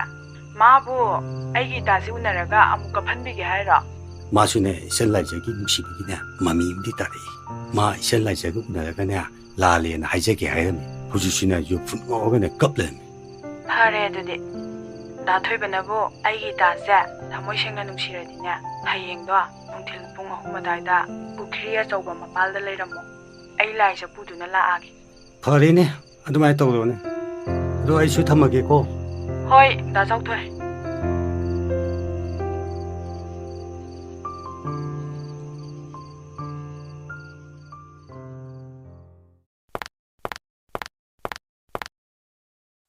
ꯃꯥꯕꯨ ꯑꯩꯒꯤ ꯏꯇꯥꯁꯤ ꯎꯅꯔꯒ ꯑꯃꯨꯛ ꯀꯞꯍꯟꯕꯤꯒꯦ ꯍꯥꯏꯔꯣ? ꯃꯥꯁꯨꯅꯦ ꯏꯆꯟ ꯂꯥꯏꯖꯒꯤ ꯅꯨꯡꯁꯤꯕꯒꯤꯅꯦ ꯃꯃꯤ ꯑꯃꯗꯤ ꯇꯥꯔꯛꯏ꯫ ꯃꯥ ꯏꯆꯟ ꯂꯥꯏꯖꯒ ꯎꯅꯔꯒꯅꯦ ꯂꯥꯜꯂꯦꯅ ꯍꯥꯏꯖꯒꯦ ꯍꯥꯏꯔꯝꯃꯤ꯫ ꯍꯧꯖꯤꯛꯁꯨꯅꯦ ꯌꯨ ꯐꯨꯠ ꯉꯥꯎꯔꯒꯅꯦ ꯀꯞ ꯂꯩꯔꯝꯃꯤ꯫ ꯐꯔꯦ ꯑꯗꯨꯗꯤ꯫ ꯗꯥ ꯊꯣꯏꯕꯅꯕꯨ ꯑꯩꯒꯤ ꯏꯇꯥꯁꯦ ꯊꯃꯣꯏ ꯁꯦꯡꯅ ꯅꯨꯡꯁꯤꯔꯗꯤꯅꯦ, ꯍꯌꯦꯡꯗꯣ ꯅꯨꯡꯊꯤꯜ ꯄꯨꯡ ꯑꯍꯨꯝ ꯑꯗꯥꯏꯗ ꯄꯨꯈ꯭ꯔꯤ ꯑꯆꯧꯕ ꯃꯄꯥꯜꯗ ꯂꯩꯔꯝꯃꯣ꯫ ꯑꯩ ꯂꯥꯏꯖ ꯄꯨꯗꯨꯅ ꯂꯥꯛꯑꯒꯦ꯫ ꯐꯔꯦꯅꯦ, ꯑꯗꯨꯃꯥꯏꯅ ꯇꯧꯔꯣꯅꯦ꯫ ꯑꯗꯣ ꯑꯩꯁꯨ ꯊꯝꯃꯒꯦꯀꯣ꯫ ꯍꯣꯏ, ꯗꯥ ꯆꯥꯎꯊꯣꯏ꯫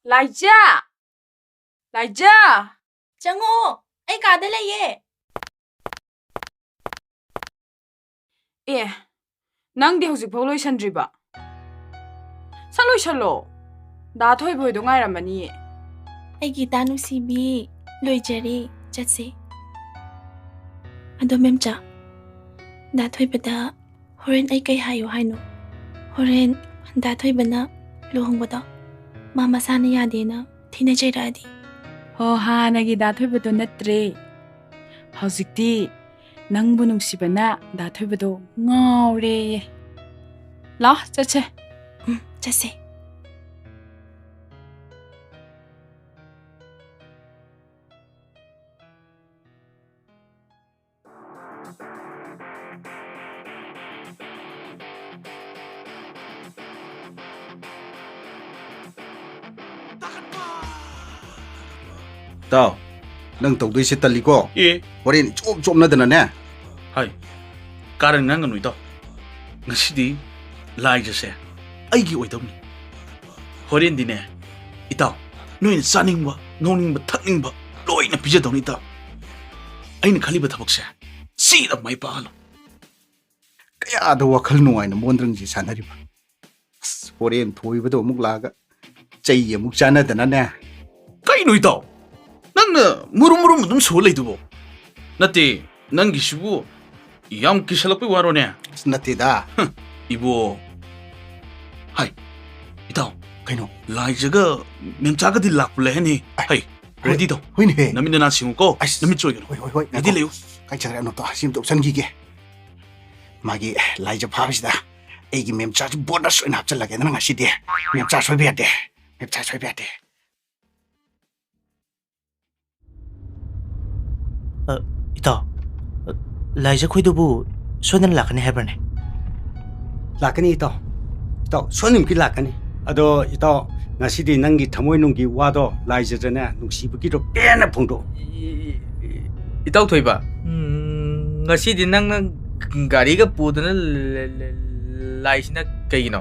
ꯂꯥꯏꯖꯥ! ꯂꯥꯏꯖꯥ! ꯆꯪꯉꯛꯑꯣ, ꯑꯩ ꯀꯥꯗ ꯂꯩꯌꯦ꯫ ꯑꯦ, ꯅꯪꯗꯤ ꯍꯧꯖꯤꯛꯐꯥꯎ ꯂꯣꯏꯁꯟꯗ꯭ꯔꯤꯕ? ꯁꯠ ꯂꯣꯏꯁꯜꯂꯣ꯫ ꯗꯥ ꯊꯣꯏꯕ ꯍꯣꯏꯗꯣ ꯉꯥꯏꯔꯝꯃꯅꯤꯌꯦ꯫ ꯑꯩꯒꯤ ꯏꯇꯥ ꯅꯨꯡꯁꯤꯕꯤ, ꯂꯣꯏꯖꯔꯦ, ꯆꯠꯁꯦ꯫ ꯑꯗꯣ ꯃꯦꯝꯆꯥ, ꯗꯥ ꯊꯣꯏꯕꯗ ꯍꯣꯔꯦꯟ ꯑꯩ ꯀꯩ ꯍꯥꯏꯌꯣ ꯍꯥꯏꯅꯣ? ꯍꯣꯔꯦꯟ ꯗꯥ ꯊꯣꯏꯕꯅ ꯂꯨꯍꯣꯡꯕꯗꯣ ꯃꯥ ꯃꯁꯥꯅ ꯌꯥꯗꯦꯅ ꯊꯤꯅ ꯆꯩꯔꯛꯑꯗꯤ? ꯍꯣ, ꯍꯥꯟꯅꯒꯤ ꯗꯥ ꯊꯣꯏꯕꯗꯣ ꯅꯠꯇ꯭ꯔꯦ꯫ ꯍꯧꯖꯤꯛꯇꯤ ꯅꯪꯕꯨ ꯅꯨꯡꯁꯤꯕꯅ ꯗꯥ ꯊꯣꯏꯕꯗꯣ ꯉꯥꯎꯔꯦꯌꯦ꯫ ꯂꯥꯎ, ꯆꯠꯁꯦ꯫ ꯎꯝ, ꯆꯠꯁꯦ꯫ ꯇꯥꯎ, ꯅꯪ ꯇꯧꯗꯣꯏꯁꯦ ꯇꯜꯂꯤꯀꯣ? ꯑꯦ꯫ ꯍꯣꯔꯦꯟ ꯏꯆꯣꯞ ꯆꯣꯞꯅꯗꯅꯅꯦ꯫ ꯍꯥꯏ, ꯀꯥꯔꯟ ꯉꯥꯡꯒꯅꯨ ꯏꯇꯥꯎ꯫ ꯉꯁꯤꯗꯤ ꯂꯥꯏꯖꯁꯦ ꯑꯩꯒꯤ ꯑꯣꯏꯗꯧꯅꯤ꯫ ꯍꯣꯔꯦꯟꯗꯤꯅꯦ ꯏꯇꯥꯎ, ꯅꯣꯏꯅ ꯆꯥꯅꯤꯡꯕ, ꯉꯧꯅꯤꯡꯕ, ꯊꯛꯅꯤꯡꯕ ꯂꯣꯏꯅ ꯄꯤꯖꯗꯧꯅꯤ ꯏꯇꯥꯎ꯫ ꯑꯩꯅ ꯈꯜꯂꯤꯕ ꯊꯕꯛꯁꯦ ꯁꯤꯗ ꯃꯥꯏ ꯄꯥꯛꯍꯜꯂꯣ꯫ ꯀꯌꯥꯗ ꯋꯥꯈꯜ ꯅꯨꯡꯉꯥꯏꯅ ꯃꯣꯟꯗ꯭ꯔꯪꯁꯤ ꯁꯥꯟꯅꯔꯤꯕ꯫ ꯑꯁ, ꯍꯣꯔꯦꯟ ꯊꯣꯏꯕꯗꯣ ꯑꯃꯨꯛ ꯂꯥꯛꯑꯒ ꯆꯩ ꯑꯃꯨꯛ ꯆꯥꯟꯅꯗꯅꯅꯦ꯫ ꯀꯩꯅꯣ ꯏꯇꯥꯎ? ꯅꯪꯅ ꯃꯨꯔꯨꯝ ꯃꯨꯔꯨꯝ ꯑꯗꯨꯝ ꯁꯣꯜ ꯂꯩꯗꯨꯕꯣ? ꯅꯠꯇꯦ, ꯅꯪꯒꯤꯁꯤꯕꯨ ꯌꯥꯝ ꯀꯤꯁꯜꯂꯛꯄꯩ ꯋꯥꯔꯣꯅꯦ? ꯑꯁ, ꯅꯠꯇꯦꯗ꯫ ꯍꯝ, ꯏꯕꯣ꯫ ꯍꯥꯏ, ꯏꯇꯥꯎ꯫ ꯀꯩꯅꯣ? ꯂꯥꯏꯖꯒ ꯃꯦꯝꯆꯥꯒꯗꯤ ꯂꯥꯛꯄ ꯂꯩꯍꯟꯅꯤ꯫ ꯑꯥꯏ, ꯍꯩ, ꯍꯣꯏ, ready ꯇꯧ꯫ ꯍꯣꯏꯅꯦꯍꯦ꯫ ꯅꯃꯤꯠ ꯅꯅꯥ ꯁꯤꯡꯉꯨꯀꯣ꯫ ꯑꯁ, ꯅꯃꯤꯠ ꯁꯣꯏꯒꯅꯨ꯫ ꯍꯣꯏ, ꯍꯣꯏ, ꯍꯣꯏ, ready ꯉꯥꯏꯈꯣ꯫ ꯂꯩꯌꯨ꯫ ꯀꯥꯏ ꯆꯠꯈ꯭ꯔꯦ? ꯑꯅꯣꯞꯇꯣ ꯑꯁꯤ ꯑꯝꯇ ꯎꯞꯁꯟꯈꯤꯒꯦ꯫ ꯃꯥꯒꯤ ꯂꯥꯏꯖ ꯐꯥꯕꯁꯤꯗ ꯑꯩꯒꯤ ꯃꯦꯝꯆꯥꯁꯨ bonus ꯑꯣꯏꯅ ꯍꯥꯞꯆꯜꯂꯒꯦꯗꯅ ꯉꯁꯤꯗꯤ꯫ ꯃꯦꯝꯆꯥ ꯁꯣꯏꯕ ꯌꯥꯗꯦ꯫ ꯃꯦꯝꯆꯥ ꯁꯣꯏꯕ ꯌꯥꯗꯦ꯫ ꯑ, ꯏꯇꯥꯎ, ꯑ, ꯂꯥꯏꯖꯈꯣꯏꯗꯨꯕꯨ ꯁꯣꯏꯗꯅ ꯂꯥꯛꯀꯅꯤ ꯍꯥꯏꯕ꯭ꯔꯅꯦ? ꯂꯥꯛꯀꯅꯤ ꯏꯇꯥꯎ꯫ ꯏꯇꯥꯎ, ꯁꯣꯏꯗꯅꯃꯛꯀꯤ ꯂꯥꯛꯀꯅꯤ꯫ ꯑꯗꯣ ꯏꯇꯥꯎ, ꯉꯁꯤꯗꯤ ꯅꯪꯒꯤ ꯊꯃꯣꯏꯅꯨꯡꯒꯤ ꯋꯥꯗꯣ ꯂꯥꯏꯖꯗꯅꯦ ꯅꯨꯡꯁꯤꯕꯒꯤꯗꯣ ꯄꯦꯟꯅ ꯐꯣꯡꯗꯣꯛꯎ꯫ ꯏ-, ꯏ-, ꯏꯇꯥꯎ ꯊꯣꯏꯕ, ꯎꯝ, ꯉꯁꯤꯗꯤ ꯅꯪꯅ ꯒꯥꯔꯤꯒ ꯄꯨꯗꯅ ꯂ-, ꯂ-, ꯂꯥꯏꯁꯤꯅ ꯀꯩꯒꯤꯅꯣ?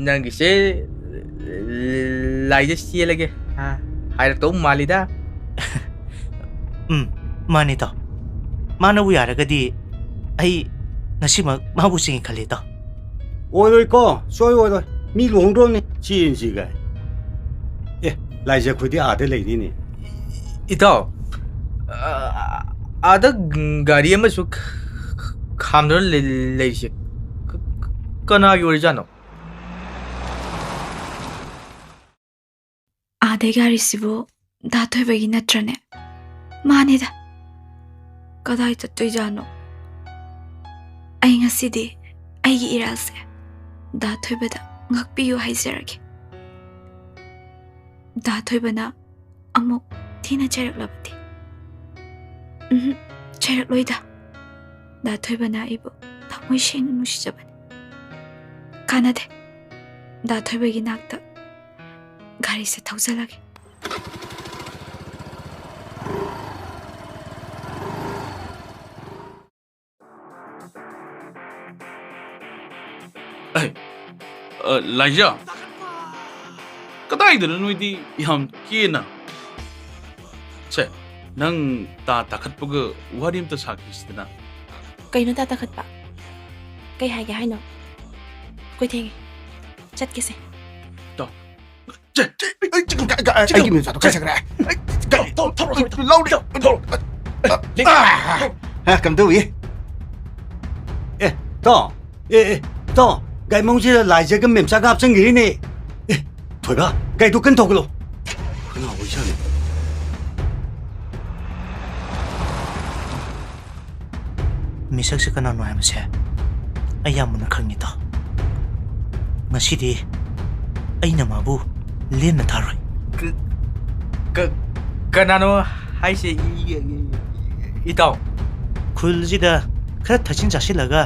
ꯅꯪꯒꯤꯁꯦ ꯂꯥꯏꯖ ꯆꯦꯜꯂꯒꯦ ꯍꯥꯏꯔꯛꯇꯧ ꯃꯥꯜꯂꯤꯗ꯫ ꯎꯝ, ꯃꯥꯅꯤ ꯏꯇꯥꯎ꯫ ꯃꯥꯅꯕꯨ ꯌꯥꯔꯒꯗꯤ ꯑꯩ ꯉꯁꯤꯃꯛ ꯃꯥꯕꯨ ꯆꯦꯟꯒꯦ ꯈꯜꯂꯤ ꯏꯇꯥꯎ꯫ ꯑꯣꯏꯔꯣꯏꯀꯣ, ꯁꯣꯏ ꯑꯣꯏꯔꯣꯏ꯫ ꯃꯤ ꯂꯨꯍꯣꯡꯗ꯭ꯔꯣꯝꯅꯤ, ꯆꯦꯟꯁꯤ ꯀꯥꯏ꯫ ꯑꯦ, ꯂꯥꯏꯖ ꯑꯩꯈꯣꯏꯗꯤ ꯑꯥꯗ ꯂꯩꯔꯤꯅꯦ꯫ ꯏꯇꯥꯎ, ꯑ-, ꯑꯥꯗ ꯒꯥꯔꯤ ꯑꯃꯁꯨ ꯈ-, ꯈ-, ꯈꯥꯝꯗꯨꯅ ꯂꯩ-, ꯂꯩꯔꯤꯁꯦ ꯀ-, ꯀ-, ꯀꯅꯥꯒꯤ ꯑꯣꯏꯔꯤꯖꯥꯠꯅꯣ? ꯑꯥꯗꯩ ꯒꯥꯔꯤꯁꯤꯕꯨ ꯗꯥ ꯊꯣꯏꯕꯒꯤ ꯅꯠꯇ꯭ꯔꯅꯦ? ꯃꯥꯅꯤꯗ꯫ ꯀꯗꯥꯏ ꯆꯠꯇꯣꯏꯖꯥꯠꯅꯣ? ꯑꯩ ꯉꯁꯤꯗꯤ ꯑꯩꯒꯤ ꯏꯔꯥꯜꯁꯦ ꯗꯥ ꯊꯣꯏꯕꯗ ꯉꯥꯛꯄꯤꯌꯨ ꯍꯥꯏꯖꯔꯒꯦ꯫ ꯗꯥ ꯊꯣꯏꯕꯅ ꯑꯃꯨꯛ ꯊꯤꯅ ꯆꯩꯔꯛꯂꯕꯗꯤ? ꯎꯝ, ꯆꯩꯔꯛꯂꯣꯏꯗ꯫ ꯗꯥ ꯊꯣꯏꯕꯅ ꯑꯩꯕꯨ ꯊꯃꯣꯏ ꯁꯦꯡꯅ ꯅꯨꯡꯁꯤꯖꯕꯅꯤ꯫ ꯀꯥꯟꯅꯗꯦ꯫ ꯗꯥ ꯊꯣꯏꯕꯒꯤ ꯅꯥꯛꯇ ꯒꯥꯔꯤꯁꯦ ꯊꯧꯖꯜꯂꯒꯦ꯫ ꯑꯩ, ꯑ, ꯂꯥꯏꯖꯥ, ꯀꯗꯥꯏꯗꯅꯣ ꯅꯣꯏꯗꯤ ꯌꯥꯝ ꯀꯦꯅ? ꯁꯦ, ꯅꯪ ꯇꯥ ꯇꯥꯈꯠꯄꯒ ꯋꯥꯔꯤ ꯑꯝꯇ ꯁꯥꯈꯤꯁꯤꯗꯅ꯫ ꯀꯩꯅꯣ ꯇꯥ ꯇꯥꯈꯠꯄ? ꯀꯩ ꯍꯥꯏꯒꯦ ꯍꯥꯏꯅꯣ? ꯑꯩꯈꯣꯏ ꯊꯦꯡꯉꯦ꯫ ꯆꯠꯀꯦꯁꯦ꯫ ꯇꯥꯎ꯫ ꯆꯦ, ꯆꯦ, ꯑꯩ, ꯑꯩ, ꯑꯩ, ꯑꯩꯒꯤ ꯃꯤꯆꯥꯗꯣ ꯀꯥꯏ ꯆꯠꯈ꯭ꯔꯦ? ꯑꯩ, ꯒꯥꯔꯤ ꯊꯧꯔꯣ, ꯊꯧꯔꯣ, ꯊꯧꯔꯣ, ꯊꯧꯔꯣ, ꯂꯧꯔꯦ꯫ ꯊꯧꯔꯣ, ꯊꯧꯔꯣ꯫ ꯑ, ꯑ, ꯍꯦ, ꯀꯝꯗꯧꯏ? ꯑꯦ, ꯇꯥꯎ꯫ ꯑꯦ, ꯑꯦ, ꯇꯥꯎ꯫ ꯒꯥꯔꯤ ꯃꯅꯨꯡꯁꯤꯗ ꯂꯥꯏꯖꯒ ꯃꯦꯝꯆꯥꯒ ꯍꯥꯞꯆꯤꯟꯈꯤꯔꯤꯅꯦ꯫ ꯑꯦ, ꯊꯣꯏꯕ, ꯒꯥꯔꯤꯗꯨ ꯀꯟꯅ ꯊꯧꯒꯠꯂꯣ꯫ ꯀꯅꯥ ꯑꯣꯏꯖꯥꯠꯅꯣ? ꯃꯤꯁꯛꯁꯦ ꯀꯅꯥꯅꯣ ꯍꯥꯏꯕꯁꯦ ꯑꯩ ꯌꯥꯝ ꯃꯨꯟꯅ ꯈꯪꯉꯤ, ꯇꯥꯎ꯫ ꯉꯁꯤꯗꯤ ꯑꯩꯅ ꯃꯥꯕꯨ ꯂꯦꯝꯅ ꯊꯥꯔꯣꯏ꯫ ꯀ-, ꯀ-, ꯀꯅꯥꯅꯣ ꯍꯥꯏꯁꯦ, ꯏ-, ꯏ-, ꯏ-, ꯏꯇꯥꯎ? ꯈꯨꯜꯁꯤꯗ ꯈꯔ ꯊꯛꯆꯤꯟ ꯆꯥꯁꯤꯜꯂꯒ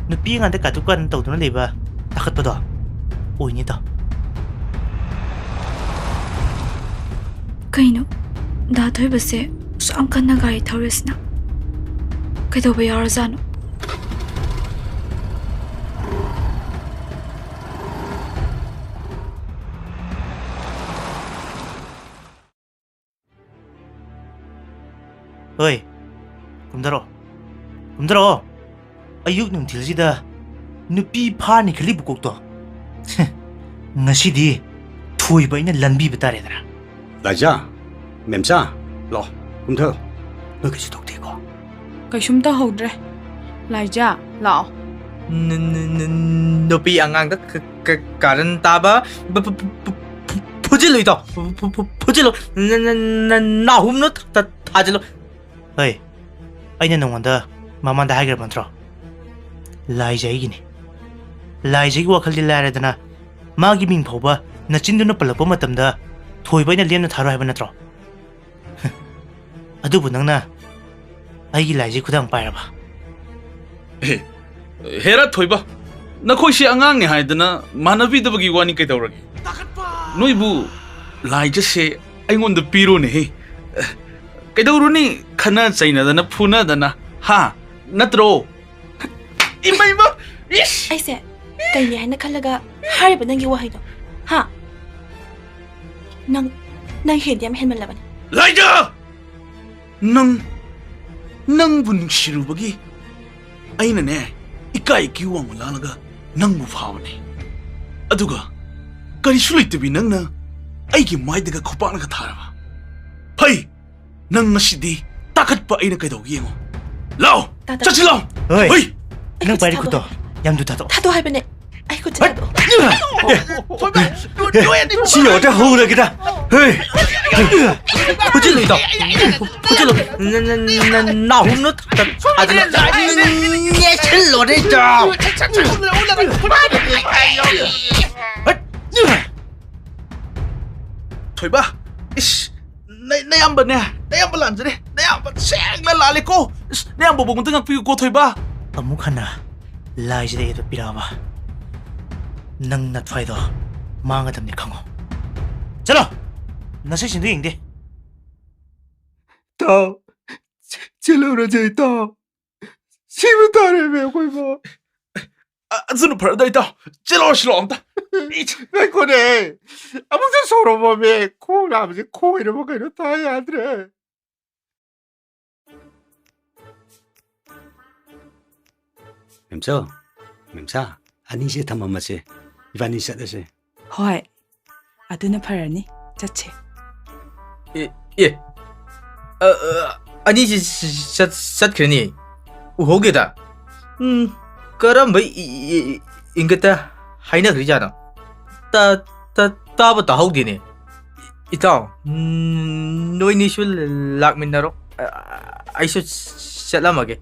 ꯅꯨꯄꯤ ꯑꯉꯥꯡꯗ ꯀꯥꯇꯨ ꯀꯥꯔꯟ ꯇꯧꯗꯨꯅ ꯂꯩꯕ ꯇꯥꯈꯠꯄꯗꯣ ꯑꯣꯏꯅꯤ, ꯇꯥꯎ꯫ ꯀꯩꯅꯣ, ꯗꯥ ꯊꯣꯏꯕꯁꯦ ꯑꯁꯨꯛ ꯌꯥꯝ ꯀꯟꯅ ꯒꯥꯔꯤ ꯊꯧꯔꯤꯁꯤꯅ? ꯀꯩꯗꯧꯕ ꯌꯥꯎꯔꯖꯥꯠꯅꯣ? ꯍꯣꯏ, ꯀꯨꯝꯊꯔꯛꯑꯣ, ꯀꯨꯝꯊꯔꯛꯑꯣ꯫ ꯑꯌꯨꯛ ꯅꯨꯡꯊꯤꯜꯁꯤꯗ ꯅꯨꯄꯤ ꯐꯥꯅꯤ ꯈꯜꯂꯤꯕ ꯀꯣꯛꯇꯣ꯫ ꯉꯁꯤꯗꯤ ꯊꯣꯏꯕ ꯑꯩꯅ ꯂꯟꯕꯤꯕ ꯇꯥꯔꯦꯗꯅ꯫ ꯂꯥꯏꯖꯥ, ꯃꯦꯝꯆꯥ, ꯂꯥꯛꯑꯣ, ꯀꯨꯝꯊꯔꯣ꯫ ꯅꯣꯏ ꯀꯩꯁꯨ ꯇꯧꯗꯦꯀꯣ? ꯀꯩꯁꯨꯝ ꯇꯧꯍꯧꯗ꯭ꯔꯦ꯫ ꯂꯥꯏꯖꯥ, ꯂꯥꯛꯑꯣ꯫ ꯅ-, ꯅ-, ꯅ-, ꯅꯨꯄꯤ ꯑꯉꯥꯡꯗ ꯀ-, ꯀ-, ꯀꯥꯔꯟ ꯇꯥꯕ, ꯐꯨ-, ꯐꯨ-, ꯐꯨ-, ꯐꯨ-, ꯐꯨꯖꯤꯜꯂꯨ ꯏꯇꯥꯎ, ꯐꯨ-, ꯐꯨ-, ꯐꯨ-, ꯐꯨꯖꯤꯜꯂꯨ꯫ ꯅ-, ꯅ-, ꯅ-, ꯅ-, ꯅꯥꯍꯨꯝꯅ ꯊ-, ꯊ-, ꯊꯥꯖꯤꯜꯂꯨ꯫ ꯍꯣꯏ, ꯑꯩꯅ ꯅꯉꯣꯟꯗ ꯃꯃꯥꯡꯗ ꯍꯥꯏꯈ꯭ꯔꯕ ꯅꯠꯇ꯭ꯔꯣ? ꯂꯥꯏꯖ ꯑꯩꯒꯤꯅꯤ꯫ ꯂꯥꯏꯖꯒꯤ ꯋꯥꯈꯜꯗꯤ ꯂꯥꯏꯔꯗꯅ, ꯃꯥꯒꯤ ꯃꯤꯡ ꯐꯥꯎꯕ ꯅꯆꯤꯟꯗꯨꯅ ꯄꯜꯂꯛꯄ ꯃꯇꯝꯗ ꯊꯣꯏꯕ ꯑꯩꯅ ꯂꯦꯝꯅ ꯊꯥꯔꯣꯏ ꯍꯥꯏꯕ ꯅꯠꯇ꯭ꯔꯣ? ꯑꯗꯨꯕꯨ ꯅꯪꯅ ꯑꯩꯒꯤ ꯂꯥꯏꯖꯤ ꯈꯨꯗꯥꯡ ꯄꯥꯏꯔꯕ? ꯑꯦ, ꯍꯦꯔꯥ ꯊꯣꯏꯕ, ꯅꯈꯣꯏꯁꯦ ꯑꯉꯥꯡꯅꯤ ꯍꯥꯏꯗꯅ ꯃꯥꯟꯅꯕꯤꯗꯕꯒꯤ ꯋꯥꯅꯤ ꯀꯩꯗꯧꯔꯒꯦ? ꯅꯣꯏꯕꯨ ꯂꯥꯏꯖꯁꯦ ꯑꯩꯉꯣꯟꯗ ꯄꯤꯔꯣꯅꯦꯍꯦ꯫ ꯀꯩꯗꯧꯔꯨꯅꯤ, ꯈꯠꯅ ꯆꯩꯅꯗꯅ, ꯐꯨꯅꯗꯅ, ꯍꯥ? ꯅꯠꯇ꯭ꯔꯣ? ꯏꯃꯥ, ꯏꯃꯥ! ꯏꯁ! ꯑꯩꯁꯦ ꯀꯩꯅꯤ ꯍꯥꯏꯅ ꯈꯜꯂꯒ ꯍꯥꯏꯔꯤꯕ ꯅꯪꯒꯤ ꯋꯥꯍꯩꯗꯣ? ꯍꯥ? ꯅꯪ, ꯅꯪ ꯍꯦꯟꯗꯤ ꯌꯥꯝ ꯍꯦꯟꯃꯜꯂꯕꯅꯤ꯫ ꯂꯥꯏꯖ! ꯅꯪ, ꯅꯪꯕꯨ ꯅꯨꯡꯁꯤꯔꯨꯕꯒꯤ ꯑꯩꯅꯅꯦ, ꯏꯀꯥꯏ ꯏꯀꯤꯌꯨ ꯋꯥꯡꯃ ꯂꯥꯜꯂꯒ ꯅꯪꯕꯨ ꯐꯥꯕꯅꯦ꯫ ꯑꯗꯨꯒ ꯀꯔꯤꯁꯨ ꯂꯩꯇꯕꯤ ꯅꯪꯅ ꯑꯩꯒꯤ ꯃꯥꯏꯗꯒ ꯈꯨꯄꯥꯛꯅꯒ ꯊꯥꯔꯕ? ꯐꯩ! ꯅꯪ ꯉꯁꯤꯗꯤ ꯇꯥꯈꯠꯄ ꯑꯩꯅ ꯀꯩꯗꯧꯒꯦ ꯌꯦꯡꯉꯣ꯫ ꯂꯥꯎ! ꯇꯥꯗ꯫ ꯆꯠꯁꯤ ꯂꯥꯎ! ꯍꯣꯏ꯫ ꯍꯣꯏ! ꯑꯩ ꯅꯪ ꯈꯨꯠꯁꯦ ꯄꯥꯏꯔꯤ ꯊꯥꯗꯣꯛꯑꯣ꯫ ꯈꯨꯠꯇꯣ ꯌꯥꯝꯗꯨ ꯊꯥꯗꯣꯛꯑꯣ꯫ ꯊꯥꯗꯣ ꯍꯥꯏꯕꯅꯦ꯫ ꯑꯩ ꯈꯨꯠꯁꯦ ꯍꯣꯏ꯫ ꯊꯥꯗꯣꯛꯑꯣ꯫ ꯊꯣꯏꯕ, ꯅꯣꯏ, ꯅꯣꯏ ꯑꯅꯤ ꯁꯤ ꯌꯧꯔꯗꯤ ꯍꯧꯔꯒꯦꯗ꯫ ꯍꯣꯏ꯫ ꯐꯨꯖꯤꯜꯂꯨ, ꯏꯇꯥꯎ꯫ ꯐꯨꯖꯤꯜꯂꯨ꯫ ꯅ-, ꯅ-, ꯅ-, ꯅ-, ꯅꯥꯍꯨꯝꯅ ꯊ-, ꯊ-, ꯊꯥꯖꯤꯜꯂ-, ꯅꯦꯠꯁꯤꯜꯂꯣꯅꯦ, ꯏꯇꯥꯎ꯫ ꯊꯣꯏꯕ, ꯏꯁ, ꯅ-, ꯅꯌꯥꯝꯕꯅꯦ, ꯅꯌꯥꯝꯕ ꯂꯥꯟꯖꯔꯦ, ꯅꯌꯥꯝꯕ ꯁꯦꯡꯅ ꯂꯥꯜꯂꯦꯀꯣ꯫ ꯏꯁ, ꯅꯌꯥꯝꯕꯕꯨ ꯑꯃꯨꯛꯇ ꯉꯥꯛꯄꯤꯌꯨꯀꯣ, ꯊꯣꯏꯕ꯫ ꯑꯃꯨꯛ ꯍꯟꯅ ꯂꯥꯏꯁꯤꯗ ꯑꯩ ꯑꯗꯨ ꯄꯤꯔꯛꯑꯕ, ꯅꯪ ꯅꯊ꯭ꯋꯥꯏꯗꯣ ꯃꯥꯡꯒꯗꯕꯅꯤ ꯈꯪꯉꯣ꯫ ꯆꯠꯂꯣ! ꯅꯁꯛꯁꯤꯡꯗꯣ ꯌꯦꯡꯗꯦ꯫ ꯏꯇꯥꯎ, ꯆꯦꯜꯂꯨꯔꯁꯦ, ꯏꯇꯥꯎ꯫ ꯁꯤꯕ ꯇꯥꯔꯦꯃꯦ ꯑꯩꯈꯣꯏꯕꯣ꯫ ꯑ-, ꯑꯗꯨꯅ ꯐꯔꯗ꯭ꯔꯥ, ꯏꯇꯥꯎ? ꯆꯦꯜꯂꯛꯑꯣ, ꯁꯤꯂꯣ ꯑꯝꯇ꯫ ꯉꯥꯏꯈꯣꯅꯦ, ꯑꯃꯨꯛꯇ ꯁꯥꯎꯔꯝꯃꯣꯃꯦ꯫ ꯈꯣꯡ ꯅꯥꯕꯁꯦ ꯈꯣꯏꯔꯕ ꯀꯩꯅꯣ, ꯇꯥ ꯌꯥꯗ꯭ꯔꯦ꯫ ꯃꯦꯝꯆꯧ, ꯃꯦꯝꯆꯥ, ꯑꯅꯤꯁꯦ ꯊꯝꯃꯝꯃꯁꯦ, ꯏꯕꯥꯅꯤ ꯆꯠꯂꯁꯦ꯫ ꯍꯣꯏ, ꯑꯗꯨꯅ ꯐꯔꯅꯤ, ꯆꯠꯁꯦ꯫ ꯑꯦ, ꯑꯦ, ꯑ, ꯑ, ꯑꯅꯤꯁꯦ ꯆꯠ-, ꯆꯠꯈ꯭ꯔꯦꯅꯦ, ꯎꯍꯧꯗꯦꯗ꯫ ꯎꯝ, ꯀꯔꯝꯕ ꯏ-, ꯏ-, ꯏ-, ꯏꯪꯒꯤꯠꯇ ꯍꯥꯏꯅꯈ꯭ꯔꯤꯖꯥꯠꯅꯣ? ꯇ-, ꯇ-, ꯇꯥꯕ ꯇꯥꯍꯧꯗꯦꯅꯦ꯫ ꯏꯇꯥꯎ, ꯎꯝ, ꯅꯣꯏꯅꯤꯁꯨ ꯂꯥꯛꯃꯤꯟꯅꯔꯣ꯫ ꯑ-, ꯑꯩꯁꯨ ꯆꯠꯂꯝꯃꯒꯦ꯫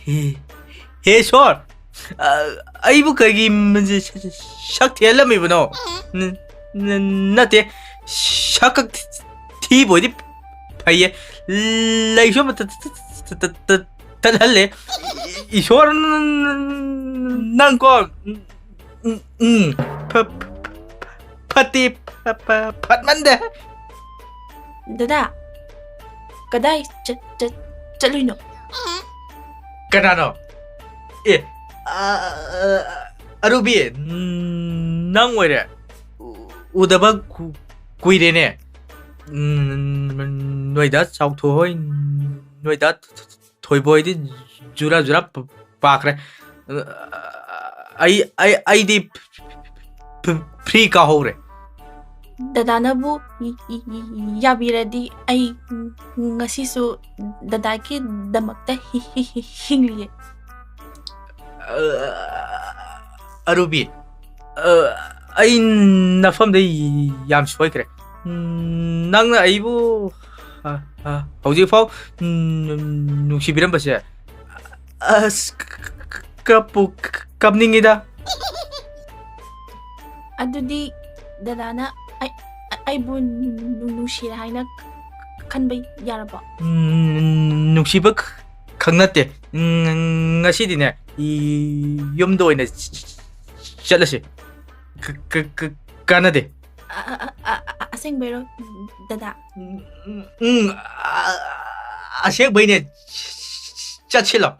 ꯍꯦ, ꯍꯦ ꯏꯁꯣꯔ! ꯑ, ꯑꯩꯕꯨ ꯀꯩꯒꯤ ꯁꯛ ꯊꯤꯍꯜꯂꯝꯃꯤꯕꯅꯣ? ꯅ-, ꯅ-, ꯅꯠꯇꯦ, ꯁꯛ ꯈꯛ ꯊꯤꯕ ꯑꯣꯏꯗꯤ ꯐꯩꯌꯦ꯫ ꯂꯩꯁꯨ ꯑꯃ ꯇ-, ꯇ-, ꯇ-, ꯇ-, ꯇꯠꯍꯜꯂꯦ꯫ ꯏꯁꯣꯔ, ꯅꯪꯀꯣ, ꯎꯝ, ꯎꯝ, ꯐ-, ꯐ-, ꯐꯠꯇꯦ, ꯐ-, ꯐ-, ꯐꯠꯃꯟꯗꯦ꯫ ꯗꯗꯥ, ꯀꯗꯥꯏ ꯆꯠ-, ꯆꯠ-, ꯆꯠꯂꯨꯏꯅꯣ? ꯀꯅꯥꯅꯣ? ꯑꯦ, ꯑ, ꯑ, ꯑꯔꯨꯕꯤ, ꯅꯪ ꯑꯣꯏꯔꯦ? ꯎ-, ꯎꯗꯕ ꯀꯨ-, ꯀꯨꯏꯔꯦꯅꯦ꯫ ꯎꯝ, ꯅꯣꯏꯗ ꯆꯥꯎꯊꯣꯛꯍꯣꯏ, ꯅꯣꯏꯗ ꯊꯣꯏꯕ ꯍꯣꯏꯗꯤ ꯖꯨꯔꯥ ꯖꯨꯔꯥ ꯄ-, ꯄꯥꯈ꯭ꯔꯦ꯫ ꯑꯩ, ꯑꯩ, ꯑꯩꯗꯤ ꯐ-, ꯐ-, free ꯀꯥꯍꯧꯔꯦ꯫ ꯗꯗꯥꯅꯕꯨ ꯌꯥꯕꯤꯔꯗꯤ ꯑꯩ ꯉꯁꯤꯁꯨ ꯗꯗꯥꯒꯤꯗꯃꯛꯇ ꯍꯤ- ꯍꯤ- ꯍꯤ- ꯍꯤꯡꯂꯤꯌꯦ꯫ ꯑ, ꯑꯔꯨꯕꯤ, ꯑ, ꯑꯩ ꯅꯐꯝꯗ ꯌꯥꯝ ꯁꯣꯏꯈ꯭ꯔꯦ꯫ ꯎꯝ, ꯅꯪꯅ ꯑꯩꯕꯨ, ꯑ, ꯑ, ꯍꯧꯖꯤꯛꯐꯥꯎ, ꯎꯝ, ꯅꯨꯡꯁꯤꯕꯤꯔꯝꯕꯁꯦ, ꯑꯁ, ꯀ- ꯀ- ꯀ- ꯀꯞꯄꯨ ꯀ- ꯀꯞꯅꯤꯡꯉꯤꯗ꯫ ꯑꯗꯨꯗꯤ ꯗꯗꯥꯅ ꯑꯩ- ꯑꯩꯕꯨ ꯅꯨꯡ- ꯅꯨꯡꯁꯤꯔꯦ ꯍꯥꯏꯅ ꯈꯟꯕ ꯌꯥꯔꯕꯣ? ꯎꯝ, ꯅꯨꯡꯁꯤꯕ ꯈ- ꯈꯪ ꯅꯠꯇꯦ꯫ ꯎꯝ, ꯉꯁꯤꯗꯤꯅꯦ, ꯌꯨꯝꯗ ꯑꯣꯏꯅ ꯆꯠꯂꯁꯤ꯫ ꯀ- ꯀ- ꯀ- ꯀꯥꯟꯅꯗꯦ꯫ ꯑ- ꯑ- ꯑ- ꯑ- ꯑ- ꯑꯁꯦꯡꯕꯩꯔꯣ, ꯗꯗꯥ? ꯎꯝ, ꯎꯝ, ꯎꯝ, ꯑ- ꯑꯁꯦꯡꯕꯩꯅꯦ꯫ ꯆꯠꯁꯤꯜꯂꯣ꯫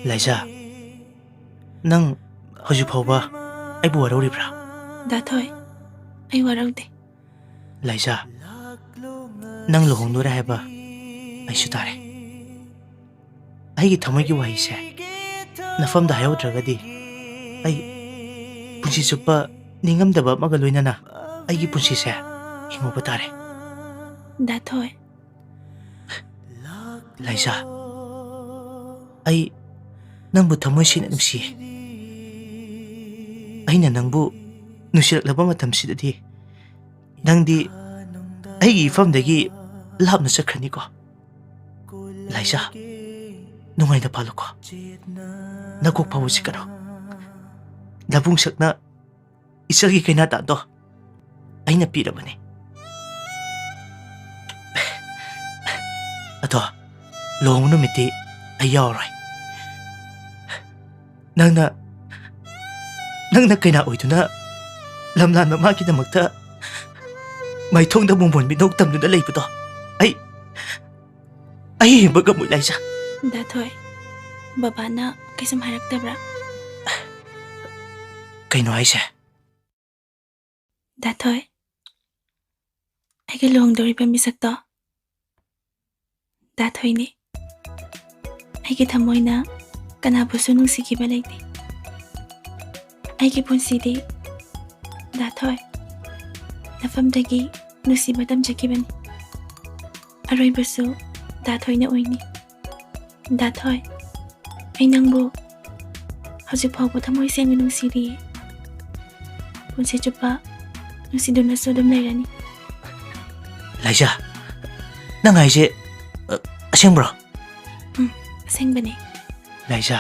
ꯂꯥꯏꯖꯥ, ꯅꯪ ꯍꯧꯖꯤꯛ ꯐꯥꯎꯕ ꯑꯩꯕꯨ ꯋꯥꯔꯧꯔꯤꯕ꯭ꯔꯥ? ꯗꯥꯊꯣꯏ, ꯑꯩ ꯋꯥꯔꯧꯗꯦ꯫ ꯂꯥꯏꯖꯥ, ꯅꯪ ꯂꯨꯍꯣꯡꯗꯣꯔꯦ ꯍꯥꯏꯕ ꯑꯩꯁꯨ ꯇꯥꯔꯦ꯫ ꯑꯩꯒꯤ ꯊꯃꯣꯏꯒꯤ ꯋꯥꯍꯩꯁꯦ ꯅꯐꯝꯗ ꯍꯥꯏꯍꯧꯗ꯭ꯔꯒꯗꯤ ꯑꯩ ꯄꯨꯟꯁꯤ ꯆꯨꯞꯄ ꯅꯤꯡꯉꯝꯗꯕ ꯑꯃꯒ ꯂꯣꯏꯅꯅ ꯑꯩꯒꯤ ꯄꯨꯟꯁꯤꯁꯦ ꯍꯤꯡꯍꯧꯕ ꯇꯥꯔꯦ꯫ ꯗꯥꯊꯣꯏ꯫ ꯂꯥꯏꯖꯥ, ꯑꯩ ꯅꯪꯕꯨ ꯊꯃꯣꯏ ꯁꯦꯡꯅ ꯅꯨꯡꯁꯤꯌꯦ꯫ ꯑꯩꯅ ꯅꯪꯕꯨ ꯅꯨꯡꯁꯤꯔꯛꯂꯕ ꯃꯇꯝꯁꯤꯗꯗꯤ ꯅꯪꯗꯤ ꯑꯩꯒꯤ ꯏꯐꯝꯗꯒꯤ ꯂꯥꯞꯅ ꯆꯠꯈ꯭ꯔꯅꯤꯀꯣ꯫ ꯂꯥꯏꯖꯥ, ꯅꯨꯡꯉꯥꯏꯅ ꯄꯥꯜꯂꯨꯀꯣ꯫ ꯅꯀꯣꯛ ꯐꯥꯎꯕ ꯆꯤꯛꯀꯅꯨ꯫ ꯅꯕꯨꯡꯁꯛꯅ ꯏꯆꯜꯒꯤ ꯀꯩꯅꯥꯇꯥꯟꯗꯣ ꯑꯩꯅ ꯄꯤꯔꯕꯅꯤ꯫ ꯑꯗꯣ ꯂꯨꯍꯣꯡꯕ ꯅꯨꯃꯤꯠꯇꯤ ꯑꯩ ꯌꯥꯎꯔꯣꯏ꯫ ꯅꯪꯅ, ꯅꯪꯅ ꯀꯩꯅꯥ ꯑꯣꯏꯗꯨꯅ ꯂꯝꯂꯥꯟ ꯃꯃꯥꯒꯤꯗꯃꯛꯇ ꯃꯥꯏꯊꯣꯡꯗ ꯃꯣꯃꯣꯟ ꯃꯤꯅꯧ ꯇꯝꯗꯨꯅ ꯂꯩꯕꯗꯣ ꯑꯩ, ꯑꯩ ꯍꯤꯡꯕ ꯉꯝꯃꯣꯏ, ꯂꯥꯏꯖꯥ꯫ ꯗꯥꯊꯣꯏ, ꯕꯕꯥꯅ ꯀꯩꯁꯨꯝ ꯍꯥꯏꯔꯛꯇꯕ꯭ꯔꯥ? ꯀꯩꯅꯣ ꯍꯥꯏꯁꯦ? ꯗꯥꯊꯣꯏ, ꯑꯩꯒ ꯂꯨꯍꯣꯡꯗꯧꯔꯤꯕ ꯃꯤꯁꯛꯇꯣ ꯗꯥꯊꯣꯏꯅꯤ꯫ ꯑꯩꯒꯤ ꯊꯃꯣꯏꯅ ꯀꯅꯥꯕꯨꯁꯨ ꯅꯨꯡꯁꯤꯈꯤꯕ ꯂꯩꯇꯦ꯫ ꯑꯩꯒꯤ ꯄꯨꯟꯁꯤꯗꯤ ꯗꯥ ꯊꯣꯏ ꯅꯐꯝꯗꯒꯤ ꯅꯨꯡꯁꯤꯕ ꯇꯝꯖꯈꯤꯕꯅꯤ꯫ ꯑꯔꯣꯏꯕꯁꯨ ꯗꯥ ꯊꯣꯏꯅ ꯑꯣꯏꯅꯤ꯫ ꯗꯥ ꯊꯣꯏ, ꯑꯩ ꯅꯪꯕꯨ ꯍꯧꯖꯤꯛ ꯐꯥꯎꯕ ꯊꯃꯣꯏ ꯁꯦꯡꯅ ꯅꯨꯡꯁꯤꯔꯤꯌꯦ꯫ ꯄꯨꯟꯁꯤ ꯆꯨꯞꯄ ꯅꯨꯡꯁꯤꯗꯨꯅꯁꯨ ꯑꯗꯨꯝ ꯂꯩꯔꯅꯤ꯫ ꯂꯥꯏꯖꯥ, ꯅꯪ ꯍꯥꯏꯁꯦ, ꯑ, ꯑꯁꯦꯡꯕ꯭ꯔꯣ? ꯎꯝ, ꯑꯁꯦꯡꯕꯅꯦ꯫ ꯂꯥꯏꯖꯥ,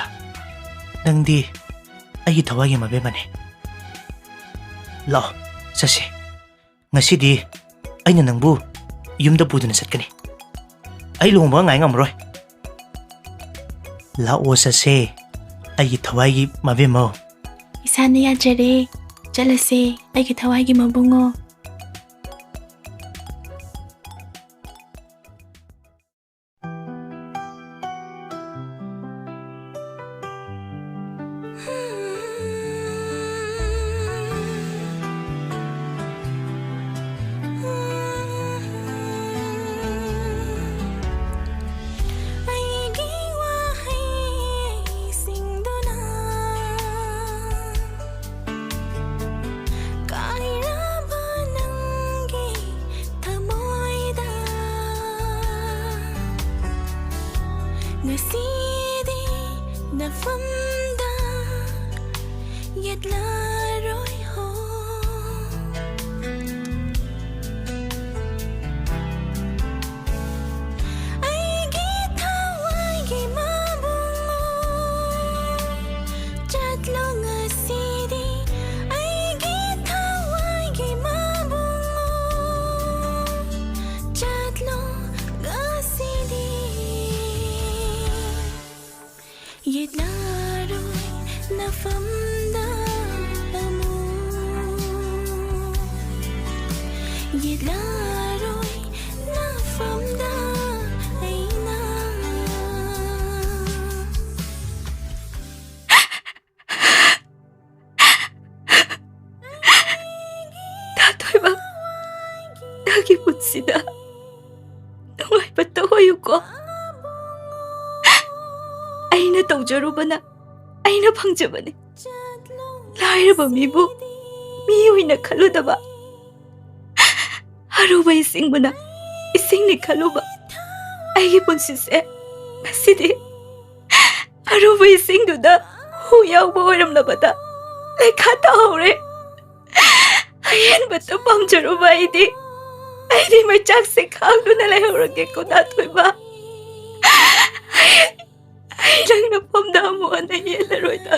ꯅꯪꯗꯤ ꯑꯩꯒꯤ ꯊꯋꯥꯏꯒꯤ ꯃꯕꯦꯝꯃꯅꯦ꯫ ꯂꯥꯛꯑꯣ, ꯆꯠꯁꯦ꯫ ꯉꯁꯤꯗꯤ ꯑꯩꯅ ꯅꯪꯕꯨ ꯌꯨꯝꯗ ꯄꯨꯗꯨꯅ ꯆꯠꯀꯅꯤ꯫ ꯑꯩ ꯂꯨꯍꯣꯡꯕ ꯉꯥꯏ ꯉꯝꯃꯔꯣꯏ꯫ ꯂꯥꯛꯑꯣ, ꯆꯠꯁꯦ, ꯑꯩꯒꯤ ꯊꯋꯥꯏꯒꯤ ꯃꯕꯦꯝꯃꯧ꯫ ꯏꯁꯥꯅ ꯌꯥꯖꯔꯦ꯫ ꯆꯠꯂꯁꯦ, ꯑꯩꯒꯤ ꯊꯋꯥꯏꯒꯤ ꯃꯕꯨꯡꯉꯣ꯫ ꯑꯩꯒꯤ ꯋꯥꯍꯩꯁꯤꯡꯗꯨꯅ ꯀꯥꯏꯔꯕ ꯅꯪꯒꯤ ꯊꯃꯣꯏꯗ ꯉꯁꯤꯗꯤ ꯅꯐꯝꯗ ꯌꯦꯠꯂꯔꯣꯏ ꯍꯣ꯫ ꯑꯩꯒꯤ ꯊꯋꯥꯏꯒꯤ ꯃꯕꯨꯡꯉꯣ, ꯆꯠꯂꯣ ꯉꯁꯤꯗꯤ꯫ ꯑꯩꯒꯤ ꯊꯋꯥꯏꯒꯤ ꯃꯕꯨꯡꯉꯣ, ꯆꯠꯂꯣ ꯉꯁꯤꯗꯤ꯫ ꯌꯦꯠꯂꯔꯣꯏ ꯅꯐꯝꯗ ꯑꯃꯨꯛ꯫ ꯌꯦꯠꯂꯔꯣꯏ ꯅꯐꯝꯗ ꯑꯩꯅ꯫ ꯊꯥꯊꯣꯏꯕ, ꯅꯪꯒꯤ ꯄꯨꯟꯁꯤꯗ ꯅꯨꯡꯉꯥꯏꯕꯇ ꯑꯣꯏꯌꯨꯀꯣ꯫ ꯇꯧꯖꯔꯨꯕꯅ ꯑꯩꯅ ꯐꯪꯖꯕꯅꯤ꯫ ꯂꯥꯏꯔꯕ ꯃꯤꯕꯨ ꯃꯤ ꯑꯣꯏꯅ ꯈꯜꯂꯨꯗꯕ, ꯑꯔꯨꯕ ꯏꯁꯤꯡꯕꯨꯅ ꯏꯁꯤꯡꯅꯤ ꯈꯜꯂꯨꯕ ꯑꯩꯒꯤ ꯄꯨꯟꯁꯤꯁꯦ ꯉꯁꯤꯗꯤ ꯑꯔꯨꯕ ꯏꯁꯤꯡꯗꯨꯗ ꯍꯨ ꯌꯥꯎꯕ ꯑꯣꯏꯔꯝꯂꯕꯗ ꯂꯩꯈꯥ ꯇꯥꯍꯧꯔꯦ꯫ ꯑꯍꯦꯟꯕꯇ ꯄꯥꯝꯖꯔꯨꯕ ꯑꯩꯗꯤ, ꯑꯩꯗꯤ ꯃꯩꯆꯥꯛꯁꯦ ꯈꯥꯡꯗꯨꯅ ꯂꯩꯍꯧꯔꯒꯦ ꯀꯣ ꯊꯣꯏꯕ꯫ ꯑꯩ, ꯑꯩ ꯅꯪ ꯅꯐꯝꯗ ꯑꯃꯨꯛ ꯍꯟꯅ ꯌꯦꯠꯂꯔꯣꯏ ꯗꯥ